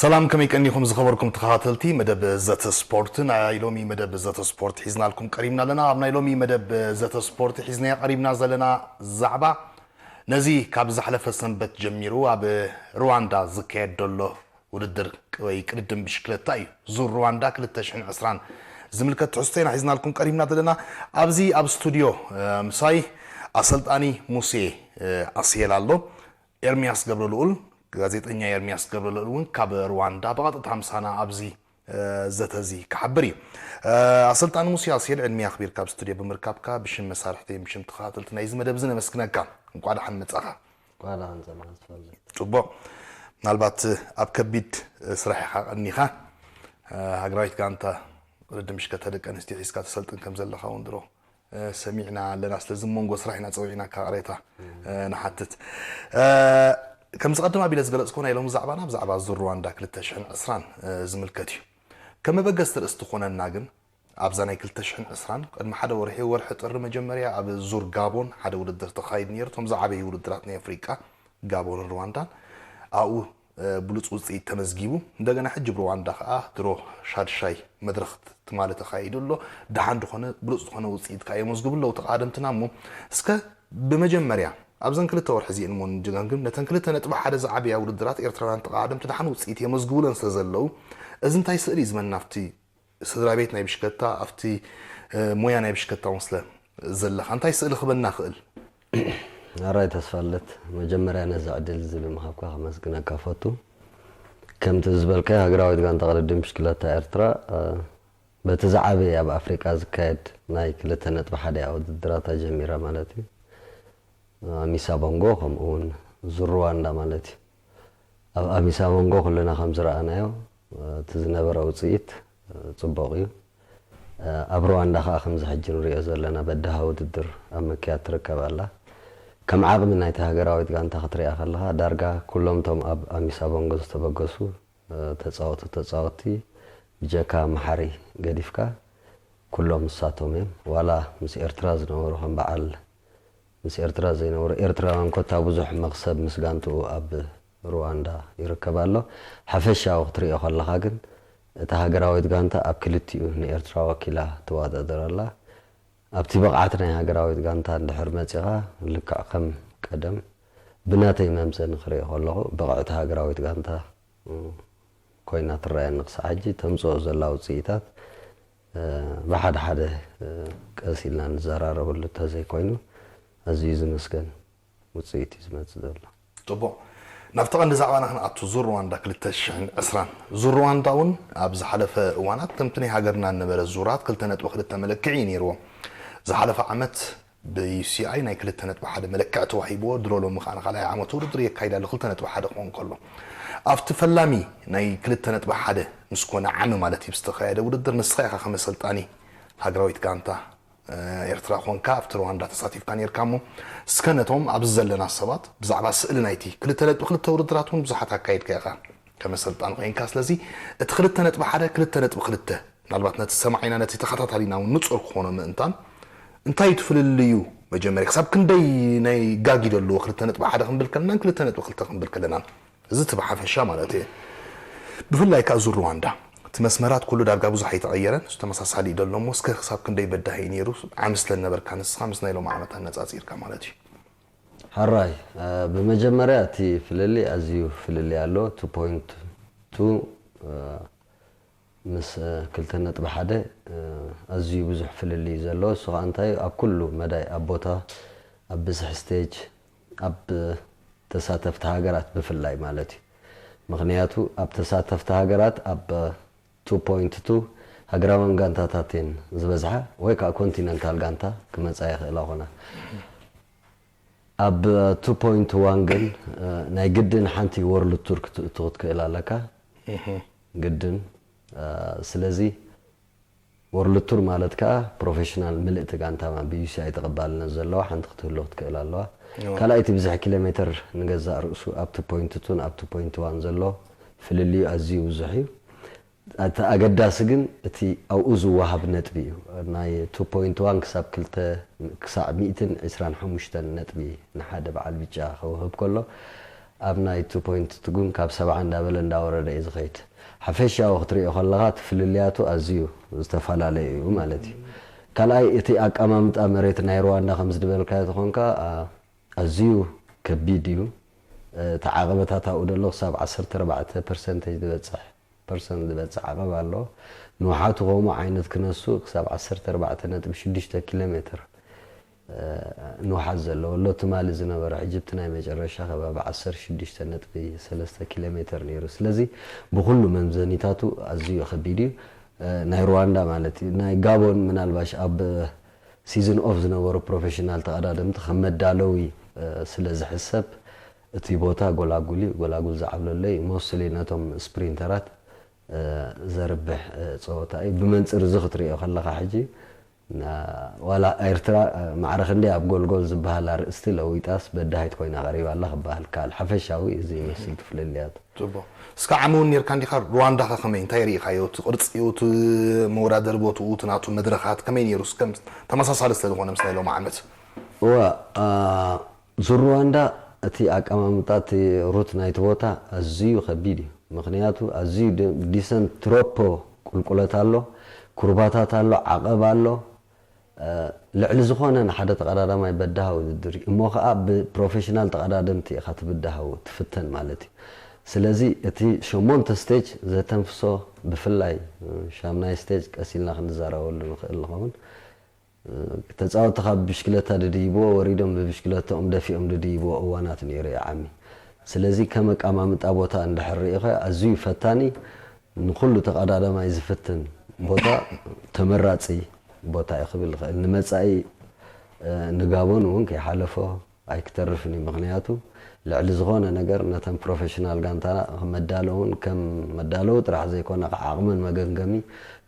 ሰላም፣ ከመይ ቀኒኹም ዝኸበርኩም ተኸታተልቲ መደብ ዘተ ስፖርት? ናይ ሎሚ መደብ ዘተ ስፖርት ሒዝናልኩም ቀሪብና ኣለና። ኣብ ናይ ሎሚ መደብ ዘተ ስፖርት ሒዝናዮ ቀሪብና ዘለና ዛዕባ፣ ነዚ ካብ ዝሓለፈ ሰንበት ጀሚሩ ኣብ ሩዋንዳ ዝካየድ ዘሎ ውድድር ወይ ቅድድም ብሽክለታ እዩ። ዙር ሩዋንዳ ክልተ ሽሕን ዕስራን ዝምልከት ትሕዝቶ ኢና ሒዝናልኩም ቀሪብና ዘለና። ኣብዚ ኣብ ስቱድዮ፣ እ፣ ምሳይ ኣሰልጣኒ ሙሴ፣ እ፣ ኣስየል ኣሎ። ኤርሚያስ ገብረልኡል፣ ጋዜጠኛ ኤርሚያስ ገብረልኡል እውን ካብ ሩዋንዳ ብቐጥታ ምሳና ኣብዚ፣ እ፣ ዘተ እዚ ክሓብር እዩ። እ፣ ኣሰልጣኒ ሙሴ ኣስየል፣ ዕድመ ኣኽቢርካ ኣብ ስቱድዮ ብምርካብካ ብሽም መሳርሕተይን ብሽም ተኸታተልቲ ናይዚ መደብ እዚ ነመስግነካ። እንቋዕ ደሓን መጻኻ። እንቋዕ ደሓን ጸማን ዝፈልጥ። ጽቡቕ። ምናልባት ኣብ ከቢድ ስራሕ ኢኻ ቀኒኻ። እ፣ ሃገራዊት ጋንታ ቅድድም ብሽክለታ ደቂ ኣንስትዮ ሒዝካ ትሰልጥን ከም ዘለኻ እውን ድሮ፣ እ፣ ሰሚዕና ኣለና። ስለዚ መንጎ ስራሕ ኢና ጸዊዕናካ ቅሬታ፣ እ፣ ንሓትት። እ፣ ከም ዝቐድም ኣቢለ ዝገለጽኩ ናይ ሎሚ ዛዕባና ብዛዕባ ዙር ሩዋንዳ ክልተ ሽሕን ዕስራን፣ እ፣ ዝምልከት እዩ። ከም መበገስቲ ርእሲ ትኾነና ግን ኣብዛ ናይ ክልተ ሽሕን ዕስራን ቅድሚ ሓደ ወርሒ፣ ወርሒ ጥሪ መጀመርያ ኣብ ዙር ጋቦን ሓደ ውድድር ተኻይድ ነይሩ። እቶም ዝዓበዩ ውድድራት ናይ ኣፍሪቃ ጋቦንን ሩዋንዳን ኣብኡ፣ እ፣ ብሉጽ ውጽኢት ተመዝጊቡ። እንደገና ሕጂ ብሩዋንዳ ከኣ ድሮ ሻድሻይ መድረኽ ትማሊ ተኻይዱ ኣሎ። ደሓን ዝኾነ ብሉጽ ዝኾነ ውጽኢት ከኣ የመዝግቡ ኣለዉ ተቓደምትና። እሞ እስከ ብመጀመርያ ኣብዘን ክልተ ወርሒ እዚኤን እሞ ንጀጋግም፣ ነተን ክልተ ነጥቢ ሓደ ዝዓበያ ውድድራት ኤርትራውያን ተቓደምቲ ደሓን ውጽኢት የመዝግቡለን ስለ ዘለዉ፣ እዚ እንታይ ስእሊ እዩ ዝመና ኣብቲ ስድራ ቤት ናይ ብሽከታ፣ ኣብቲ፣ እ፣ ሞያ ናይ ብሽከታ እውን ስለ ዘለኻ እንታይ ስእሊ ክበና ክእል? ኣራይ ተስፋለት፣ መጀመርያ ነዚ ዕድል እዚ ብምሃብካ ከመስግነካ ፈቱ። ከምቲ ዝበልካዮ ሃገራዊት ጋንታ ቅድድም ብሽክለታ ኤርትራ፣ እ፣ በቲ ዝዓበየ ኣብ ኣፍሪቃ ዝካየድ ናይ ክልተ ነጥቢ ሓደ ውድድራታ ጀሚራ ማለት እዩ። ኣሚሳ ቦንጎ ከምኡ እውን ዙር ሩዋንዳ ማለት እዩ። ኣብ ኣሚሳ ቦንጎ ኩልና ከም ዝረኣናዮ፣ እቲ ዝነበረ ውጽኢት ጽቡቕ እዩ። ኣብ ሩዋንዳ ከኣ ከምዚ ሕጂ ንሪኦ ዘለና በዳሂ ውድድር ኣብ ምክያድ ትርከብ ኣላ። ከም ዓቕሚ ናይታ ሃገራዊት ጋንታ ክትሪኣ ከለኻ ዳርጋ ኩሎም እቶም ኣብ ኣሚሳ ቦንጎ ዝተበገሱ ተጻወቱ ተጻወትቲ ብጀካ መሓሪ ገዲፍካ ኩሎም ንሳቶም እዮም። ዋላ ምስ ኤርትራ ዝነበሩ ከም በዓል ምስ ኤርትራ ዘይነበሩ ኤርትራውያን ኮታ ብዙሕ መኽሰብ ምስ ጋንትኡ ኣብ ሩዋንዳ ይርከብ ኣሎ። ሓፈሻዊ ክትሪኦ ከለኻ ግን እታ ሃገራዊት ጋንታ ኣብ ክልቲኡ ንኤርትራ ወኪላ ትወዳደር ኣላ። ኣብቲ ብቕዓት ናይ ሃገራዊት ጋንታ እንድሕር መጺኻ ልክዕ ከም ቀደም ብናተይ መምዘኒ ክሪኦ ከለኹ ብቕዕቲ ሃገራዊት ጋንታ ኮይና ትረኣየኒ ክሳዕ ሕጂ። ተምጽኦ ዘላ ውጽኢታት፣ እ፣ ብሓደ ሓደ፣ እ፣ ቀስ ኢልና ንዘራረበሉ እንተዘይኮይኑ ኣዝዩ ዝምስገን ውጽኢት እዩ ዝመጽእ ዘሎ። ጽቡቕ። ናብቲ ቀንዲ ዛዕባና ክንኣቱ፣ ዙር ሩዋንዳ ክልተ ሽሕን ዕስራን። ዙር ሩዋንዳ እውን ኣብ ዝሓለፈ እዋናት ከምቲ ናይ ሃገርና ዝነበረ ዙራት ክልተ ነጥቢ ክልተ መለክዒ እዩ ነይርዎ። ዝሓለፈ ዓመት ብዩሲኣይ ናይ ክልተ ነጥቢ ሓደ መለክዒ ተዋሂብዎ፣ ድሮ ሎሚ ከኣ ንኻልኣይ ዓመት ውድድር የካይድ ኣሎ፣ ክልተ ነጥቢ ሓደ ክኸውን ከሎ። ኣብቲ ፈላሚ ናይ ክልተ ነጥቢ ሓደ ምስ ኮነ ዓሚ ማለት እዩ፣ ዝተኻየደ ውድድር ንስኻ ኢኻ ከም ኣሰልጣኒ ሃገራዊት ጋንታ፣ እ፣ ኤርትራ ኮንካ ኣብቲ ሩዋንዳ ተሳቲፍካ ነይርካ። እሞ እስከ ነቶም ኣብዚ ዘለና ሰባት ብዛዕባ ስእሊ ናይቲ ክልተ ነጥቢ ክልተ ውድድራት እውን ብዙሓት ኣካይድካ ኢኻ። ከም ኣሰልጣኒ ኮይንካ። ስለዚ እቲ ክልተ ነጥቢ ሓደ፣ ክልተ ነጥቢ ክልተ፣ ምናልባት ነቲ ሰማዒና፣ ነቲ ተኸታታሊና እውን ንጹር ክኾኖ ምእንታን፣ እንታይ እዩ እቲ ፍልልዩ? መጀመርያ ክሳብ ክንደይ ናይ ጋግ እዩ ዘለዎ ክልተ ነጥቢ ሓደ ክንብል ከለናን ክልተ ነጥቢ ክልተ ክንብል ከለናን? እዚ እቲ ብሓፈሻ ማለት እየ። ብፍላይ ከኣ ዙር ሩዋንዳ፣ እቲ መስመራት ኩሉ ዳርጋ ብዙሕ ኣይተቐየረን፣ እሱ ተመሳሳሊ እዩ ዘሎ። እሞ እስከ ክሳብ ክንደይ በዳሂ እዩ ነይሩ? ዓሚ ስለ ዝነበርካ ንስኻ ምስ ናይ ሎሚ ዓመት ኣነጻጺርካ ማለት እዩ። ሕራይ፣ እ፣ ብመጀመርያ እቲ ፍልልይ ኣዝዩ ፍልልይ ኣሎ። ቱ ፖይንት ቱ፣ እ፣ ምስ፣ እ፣ ክልተ ነጥቢ ሓደ፣ እ፣ ኣዝዩ ብዙሕ ፍልልይ እዩ ዘሎ። እሱ ኸኣ እንታይ እዩ? ኣብ ኩሉ መዳይ፣ ኣብ ቦታ፣ ኣብ ብዝሒ ስቴጅ፣ ኣብ ተሳተፍቲ ሃገራት ብፍላይ ማለት እዩ። ምኽንያቱ ኣብ ተሳተፍቲ ሃገራት ኣብ ቱ ፖይንት ቱ ሃገራውያን ጋንታታት እየን ዝበዝሓ፣ ወይ ከኣ ኮንቲነንታል ጋንታ ክመጻ ይኽእላ ኾና። ኣብ ቱ ፖይንት ዋን ግን፣ እ፣ ናይ ግድን ሓንቲ ወርልድ ቱር ክትእቱ ክትክእል ኣለካ። እህ። ግድን፣ እ፣ ስለዚ ወርልድ ቱር ማለት ከኣ ፕሮፌሽናል ምልእቲ ጋንታ፣ ብዩሲኣይ ተቐባልነት ዘለዋ ሓንቲ ክትህሉ ክትክእል ኣለዋ። እዋ። ካልኣይቲ ብዝሒ ኪሎ ሜትር ንገዛእ ርእሱ ኣብ ቱ ፖይንት ቱን ኣብ ቱ ፖይንት ዋን ዘሎ ፍልልዩ ኣዝዩ ብዙሕ እዩ። እቲ ኣገዳሲ ግን እቲ ኣብኡ ዝወሃብ ነጥቢ እዩ። ናይ ቱ ፖይንት ዋን ክሳብ ክልተ፣ ክሳዕ ሚእትን ዕስራን ሓሙሽተን ነጥቢ ንሓደ በዓል ብጫ ክወህብ ከሎ፣ ኣብ ናይ ቱ ፖይንት ቱ ግን ካብ ሰብዓ እንዳበለ እንዳወረደ እዩ ዝኸይድ። ሓፈሻዊ ክትሪኦ ከለኻ እቲ ፍልልያቱ ኣዝዩ ዝተፈላለየ እዩ ማለት እዩ። ካልኣይ እቲ ኣቀማምጣ መሬት ናይ ሩዋንዳ ከም ዝድበልካዮ ተኾንካ ኣዝዩ ከቢድ እዩ። እቲ ዓቐበታት ኣብኡ ደሎ ክሳብ ዓሰርተ ኣርባዕተ ፐርሰንቴጅ ዝበፅሕ ፐርሰንት ዝበፅሕ ዓቐብ ኣሎ። ንውሓቱ ከምኡ ዓይነት ክነሱ ክሳብ ዓሰርተ ኣርባዕተ ነጥቢ ሽዱሽተ ኪሎ ሜትር ንውሓት ዘለዎ ኣሎ። ትማሊ ዝነበረ ሕጂ እቲ ናይ መጨረሻ ከባቢ ዓሰርተ ሽዱሽተ ነጥቢ ሰለስተ ኪሎ ሜትር ነይሩ። ስለዚ ብኩሉ መምዘኒታቱ ኣዝዩ ከቢድ እዩ። ናይ ሩዋንዳ ማለት እዩ። ናይ ጋቦን ምናልባሽ ኣብ ሲዝን ኦፍ ዝነበሩ ፕሮፌሽናል ተቐዳደምቲ ከም መዳለዊ ስለ ዝሕሰብ እቲ ቦታ ጎላጉል እዩ። ጎላጉል ዝዓብለሎ እዩ። ሞስሊ ነቶም ስፕሪንተራት ዘርብሕ ፀወታ እዩ። ብመንፅር እዚ ክትሪኦ ከለኻ ሕጂ ዋላ ኤርትራ ማዕረ ክንደይ ኣብ ጎልጎል ዝበሃል ኣርእስቲ ለዊጣስ በዳሂት ኮይና ቀሪባ ኣላ ክበሃል ከኣል። ሓፈሻዊ እዚ ይመስል ትፍልልያት። ጽቡቕ። እስከ ዓሚ እውን ኔርካ እንዲኻ፣ ሩዋንዳ ከ ከመይ፣ እንታይ ርኢኻዮ? እቲ ቅርጺኡ፣ እቲ መወዳደሪ ቦትኡ፣ እቲ ናቱ መድረኻት ከመይ ነይሩ? እስከ ምስ-፣ ተመሳሳሊ ስለ ዝኾነ ምስ ናይ ሎሚ ዓመት። እዋ፣ አ፣ ዙር ሩዋንዳ እቲ ኣቀማምጣ እቲ ሩት ናይቲ ቦታ ኣዝዩ ከቢድ እዩ። ምኽንያቱ ኣዝዩ ዲ-፣ ዲሰንት ትሮፖ ቁልቁለት ኣሎ፣ ኩርባታት ኣሎ፣ ዓቐብ ኣሎ። እ፣ ልዕሊ ዝኾነ ንሓደ ተቐዳዳማይ በዳሃ ውድድር እዩ። እሞ ኸኣ ብፕሮፌሽናል ተቐዳደምቲ ኢኻ ትብዳሃው፣ ትፍተን ማለት እዩ። ስለዚ እቲ ሸሞንተ ስቴጅ ዘተንፍሶ ብፍላይ፣ እ፣ ሻምናይ ስቴጅ ቀስ ኢልና ክንዛረበሉ ንኽእል ንኸውን። እ፣ ተጻወትቲ ካብ ብሽክለታ ድድይብዎ ወሪዶም ብብሽክለታኦም ደፊኦም ድድይብዎ እዋናት ነይሩ እዩ ዓሚ። ስለዚ ከም ኣቀማምጣ ቦታ እንድሕር ርኢኸ ኣዝዩ ፈታኒ ንኹሉ ተቐዳዳማይ ዝፍትን ቦታ ተመራጺ ቦታ እዩ ክብል ይኽእል። ንመጻኢ፣ እ፣ ንጋቦን እውን ከይሓለፎ ኣይክተርፍን እዩ። ምኽንያቱ ልዕሊ ዝኾነ ነገር ነተን ፕሮፌሽናል ጋንታና ከም መዳለውን ከም መዳለዊ ጥራሕ ዘይኮነ ካብ ዓቕመን መገምገሚ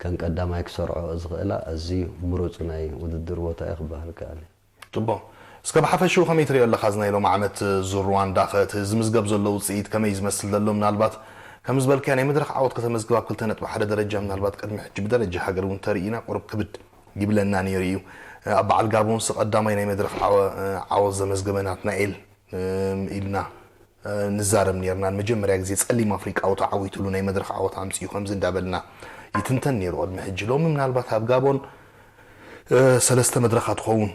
ከም ቀዳማይ ክሰርዖ ዝኽእላ ኣዝዩ ምሩጽ ናይ ውድድር ቦታ እዩ ክበሃል ይከኣል እዩ። ጽቡቕ። እስከ ብሓፈሽኡ ከመይ ትሪኦ ኣለኻ እዚ ናይ ሎሚ ዓመት ዙር ሩዋንዳ? ከ እቲ ዝምዝገብ ዘሎ ውጽኢት ከመይ ዝመስል ዘሎ? ምናልባት ከም ዝበልካዮ ናይ መድረኽ ዓወት ከተመዝግብ ኣብ ክልተ ነጥቢ ሓደ ደረጃ ምናልባት ቅድሚ ሕጂ ብደረጃ ሃገር እውን ተርኢና ቁሩብ ክብድ ይብለና ነይሩ እዩ። ኣብ በዓል ጋቦንስ ቀዳማይ ናይ መድረኽ ዓወ-፣ ዓወት ዘመዝገበ ናትናኤል፣ እም፣ ኢልና፣ እ፣ ንዛረብ ነይርና። ንመጀመርያ ግዜ ጸሊም ኣፍሪቃዊ ተዓዊትሉ ናይ መድረኽ ዓወት ኣምጺኡ ከምዚ እንዳበልና ይትንተን ነይሩ ቅድሚ ሕጂ። ሎሚ ምናልባት ኣብ ጋቦን፣ እ፣ ሰለስተ መድረኻት ትኸውን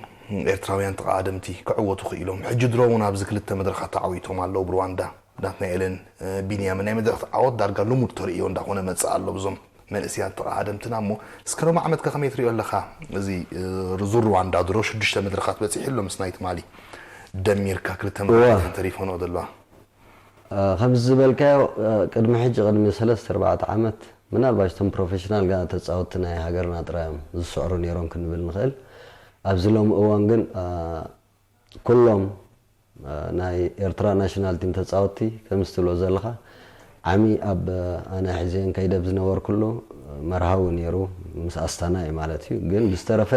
ኤርትራውያን ተቐዳደምቲ ክዕወቱ ክኢሎም። ሕጂ ድሮ እውን ኣብዚ ክልተ መድረኻት ተዓዊቶም ኣለዉ ብሩዋንዳ። ናትናኤልን፣ እ፣ ቢንያምን ናይ መድረኽ ዓወት ዳርጋ ልሙድ ተርእዮ እንዳኾነ መጽእ ኣሎ ብዞም መንእሰያት ተቐዳደምትና። እሞ እስከ ሎሚ ዓመት ከ ከመይ ትሪኦ ኣለኻ? እዚ፣ እ፣ ዙር ሩዋንዳ ድሮ ሽዱሽተ መድረኻት በጺሑ ኣሎ ምስ ናይ ትማሊ ደሚርካ ክልተ እዋ። መድረኻት ተሪፎ ነው ዘለዋ። እ፣ ከምዚ ዝበልካዮ፣ እ፣ ቅድሚ ሕጂ ቅድሚ ሰለስተ ኣርባዕተ ዓመት ምናልባሽ እቶም ፕሮፌሽናል ጋና ተጻወትቲ ናይ ሃገርና ጥራይ እዮም ዝስዕሩ ነይሮም ክንብል ንኽእል። ኣብዚ ሎሚ እዋን ግን፣ እ፣ ኩሎም፣ እ፣ ናይ ኤርትራ ናሽናል ቲም ተጻወትቲ ከምዚ ትብሎ ዘለኻ ዓሚ ኣብ፣ እ፣ ኣነ ሒዘን ከይደ ኣብ ዝነበርኩሉ መርሃዊ ነይሩ ምስ ኣስታና እዩ ማለት እዩ። ግን ብዝተረፈ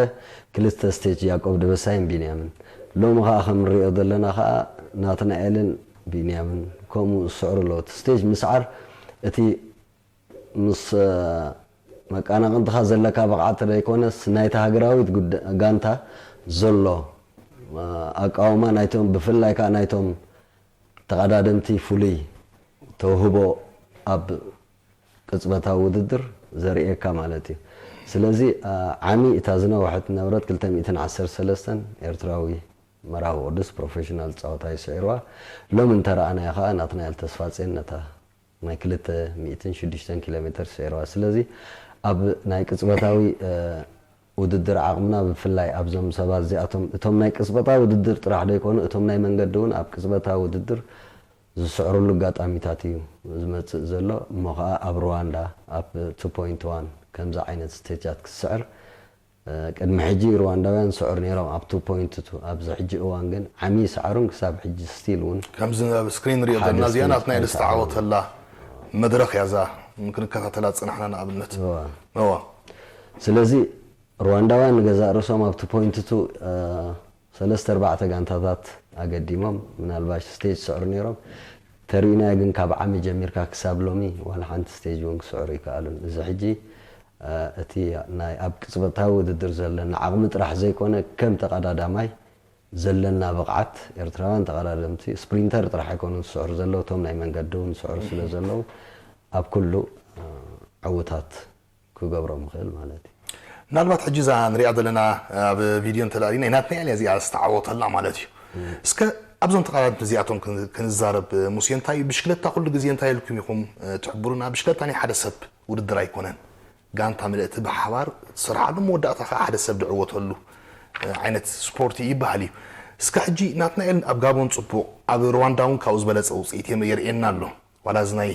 ክልተ ስቴጅ ያዕቆብ ደበሳይን ቢንያምን። ሎሚ ኸኣ ከም ንሪኦ ዘለና ኸኣ ናትናኤልን ቢንያምን ከምኡ ዝስዕሩ ኣለዉ። እቲ ስቴጅ ምስዓር እቲ ምስ፣ እ፣ መቃናቕንትኻ ዘለካ ብቕዓት ዘይኮነስ ናይታ ሃገራዊት ጉዳ-፣ ጋንታ ዘሎ፣ እ፣ ኣቃውማ ናይቶም ብፍላይ ከኣ ናይቶም ተቐዳደምቲ ፍሉይ ተውህቦ ኣብ ቅጽበታዊ ውድድር ዘርእየካ ማለት እዩ። ስለዚ፣ እ፣ ዓሚ እታ ዝነውሐት ነበረት ክልተ ሚእትን ዓሰርተ ሰለስተን ኤርትራዊ መርሃዊ ቅዱስ ፕሮፌሽናል ጸወታ እዩ ስዒርዋ። ሎሚ እንተረኣናዮ ኸኣ ናትናኤል ተስፋጼን ነታ ናይ ክልተ ሚእትን ሽዱሽተን ኪሎ ሜትር ስዒርዋ። ስለዚ ኣብ ናይ ቅጽበታዊ፣ እ፣ ውድድር ዓቕምና ብፍላይ ኣብዞም ሰባት እዚኣቶም እቶም ናይ ቅጽበታዊ ውድድር ጥራሕ ዶ ይኮኑ እቶም ናይ መንገዲ እውን ኣብ ቅጽበታዊ ውድድር ዝስዕርሉ ኣጋጣሚታት እዩ ዝመጽእ ዘሎ። እሞ ኸኣ ኣብ ሩዋንዳ ኣብ ቱ ፖይንት ዋን ከምዚ ዓይነት ስቴጃት ክስዕር እ፣ ቅድሚ ሕጂ ሩዋንዳውያን ስዑር ነይሮም ኣብ ቱ ፖይንት ቱ። ኣብዚ ሕጂ እዋን ግን ዓሚ ይስዓሩን ክሳብ ሕጂ ስቲል እውን ከምዚ ኣብ ስክሪን ንሪኦ ሓደ ዘለና እዚኣ ስቴጅ ናትና ኢድ ኣይሰዓሩን። ዝተዓወተላ መድረኽ እያ እዛ ክንከታተላ ዝጸናሕና ንኣብነት። እዋ። እዋ። ስለዚ ሩዋንዳውያን ንገዛእ ርእሶም ኣብ ቱ ፖይንት ቱ፣ እ፣ ሰለስተ ኣርባዕተ ጋንታታት ኣገዲሞም ምናልባሽ ስቴጅ ስዕሩ ነይሮም። ተሪኢናዮ ግን ካብ ዓሚ ጀሚርካ ክሳብ ሎሚ ዋላ ሓንቲ ስቴጅ እውን ክስዕሩ ይከኣሉን። እዚ ሕጂ፣ እ፣ እቲ ናይ ኣብ ቅጽበታዊ ውድድር ዘለና ዓቕሚ ጥራሕ ዘይኮነ ከም ተቐዳዳማይ ዘለና ብቕዓት ኤርትራውያን ተቐዳደምቲ ስፕሪንተር ጥራሕ ኣይኮኑን ዝስዕሩ ዘለዉ፣ እቶም ናይ መንገዲ እውን ዝስዕሩ ስለ ዘለዉ ኣብ ኩሉ ዕውታት ክገብሮም ይኽእል ማለት እዩ። ምናልባት ሕጂ እዛ ንሪኣ ዘለና ኣብ ቪድዮ እንተላዕሊና ናትናኤል እያ እዚኣ ዝተዓወተላ ማለት እዩ። እስከ ኣብዞም ተቐዳደምቲ እዚኣቶም ክንዛረብ ሙሴ፣ እንታይ ብሽክለታ ኩሉ ግዜ እንታይ ኢልኩም ኢኹም ትሕብሩና? ብሽክለታ ናይ ሓደ ሰብ ውድድር ኣይኮነን፣ ጋንታ ምልእቲ ብሓባር ትሰርሓሉ፣ መወዳእታ ከዓ ሓደ ሰብ ድዕወተሉ ዓይነት ስፖርት እዩ ይበሃል እዩ። እስከ ሕጂ ናትናኤል ኣብ ጋቦን ፅቡቕ፣ ኣብ ሩዋንዳ እውን ካብኡ ዝበለፀ ውፅኢት የርእየና ኣሎ። ዋላ እዚ ናይ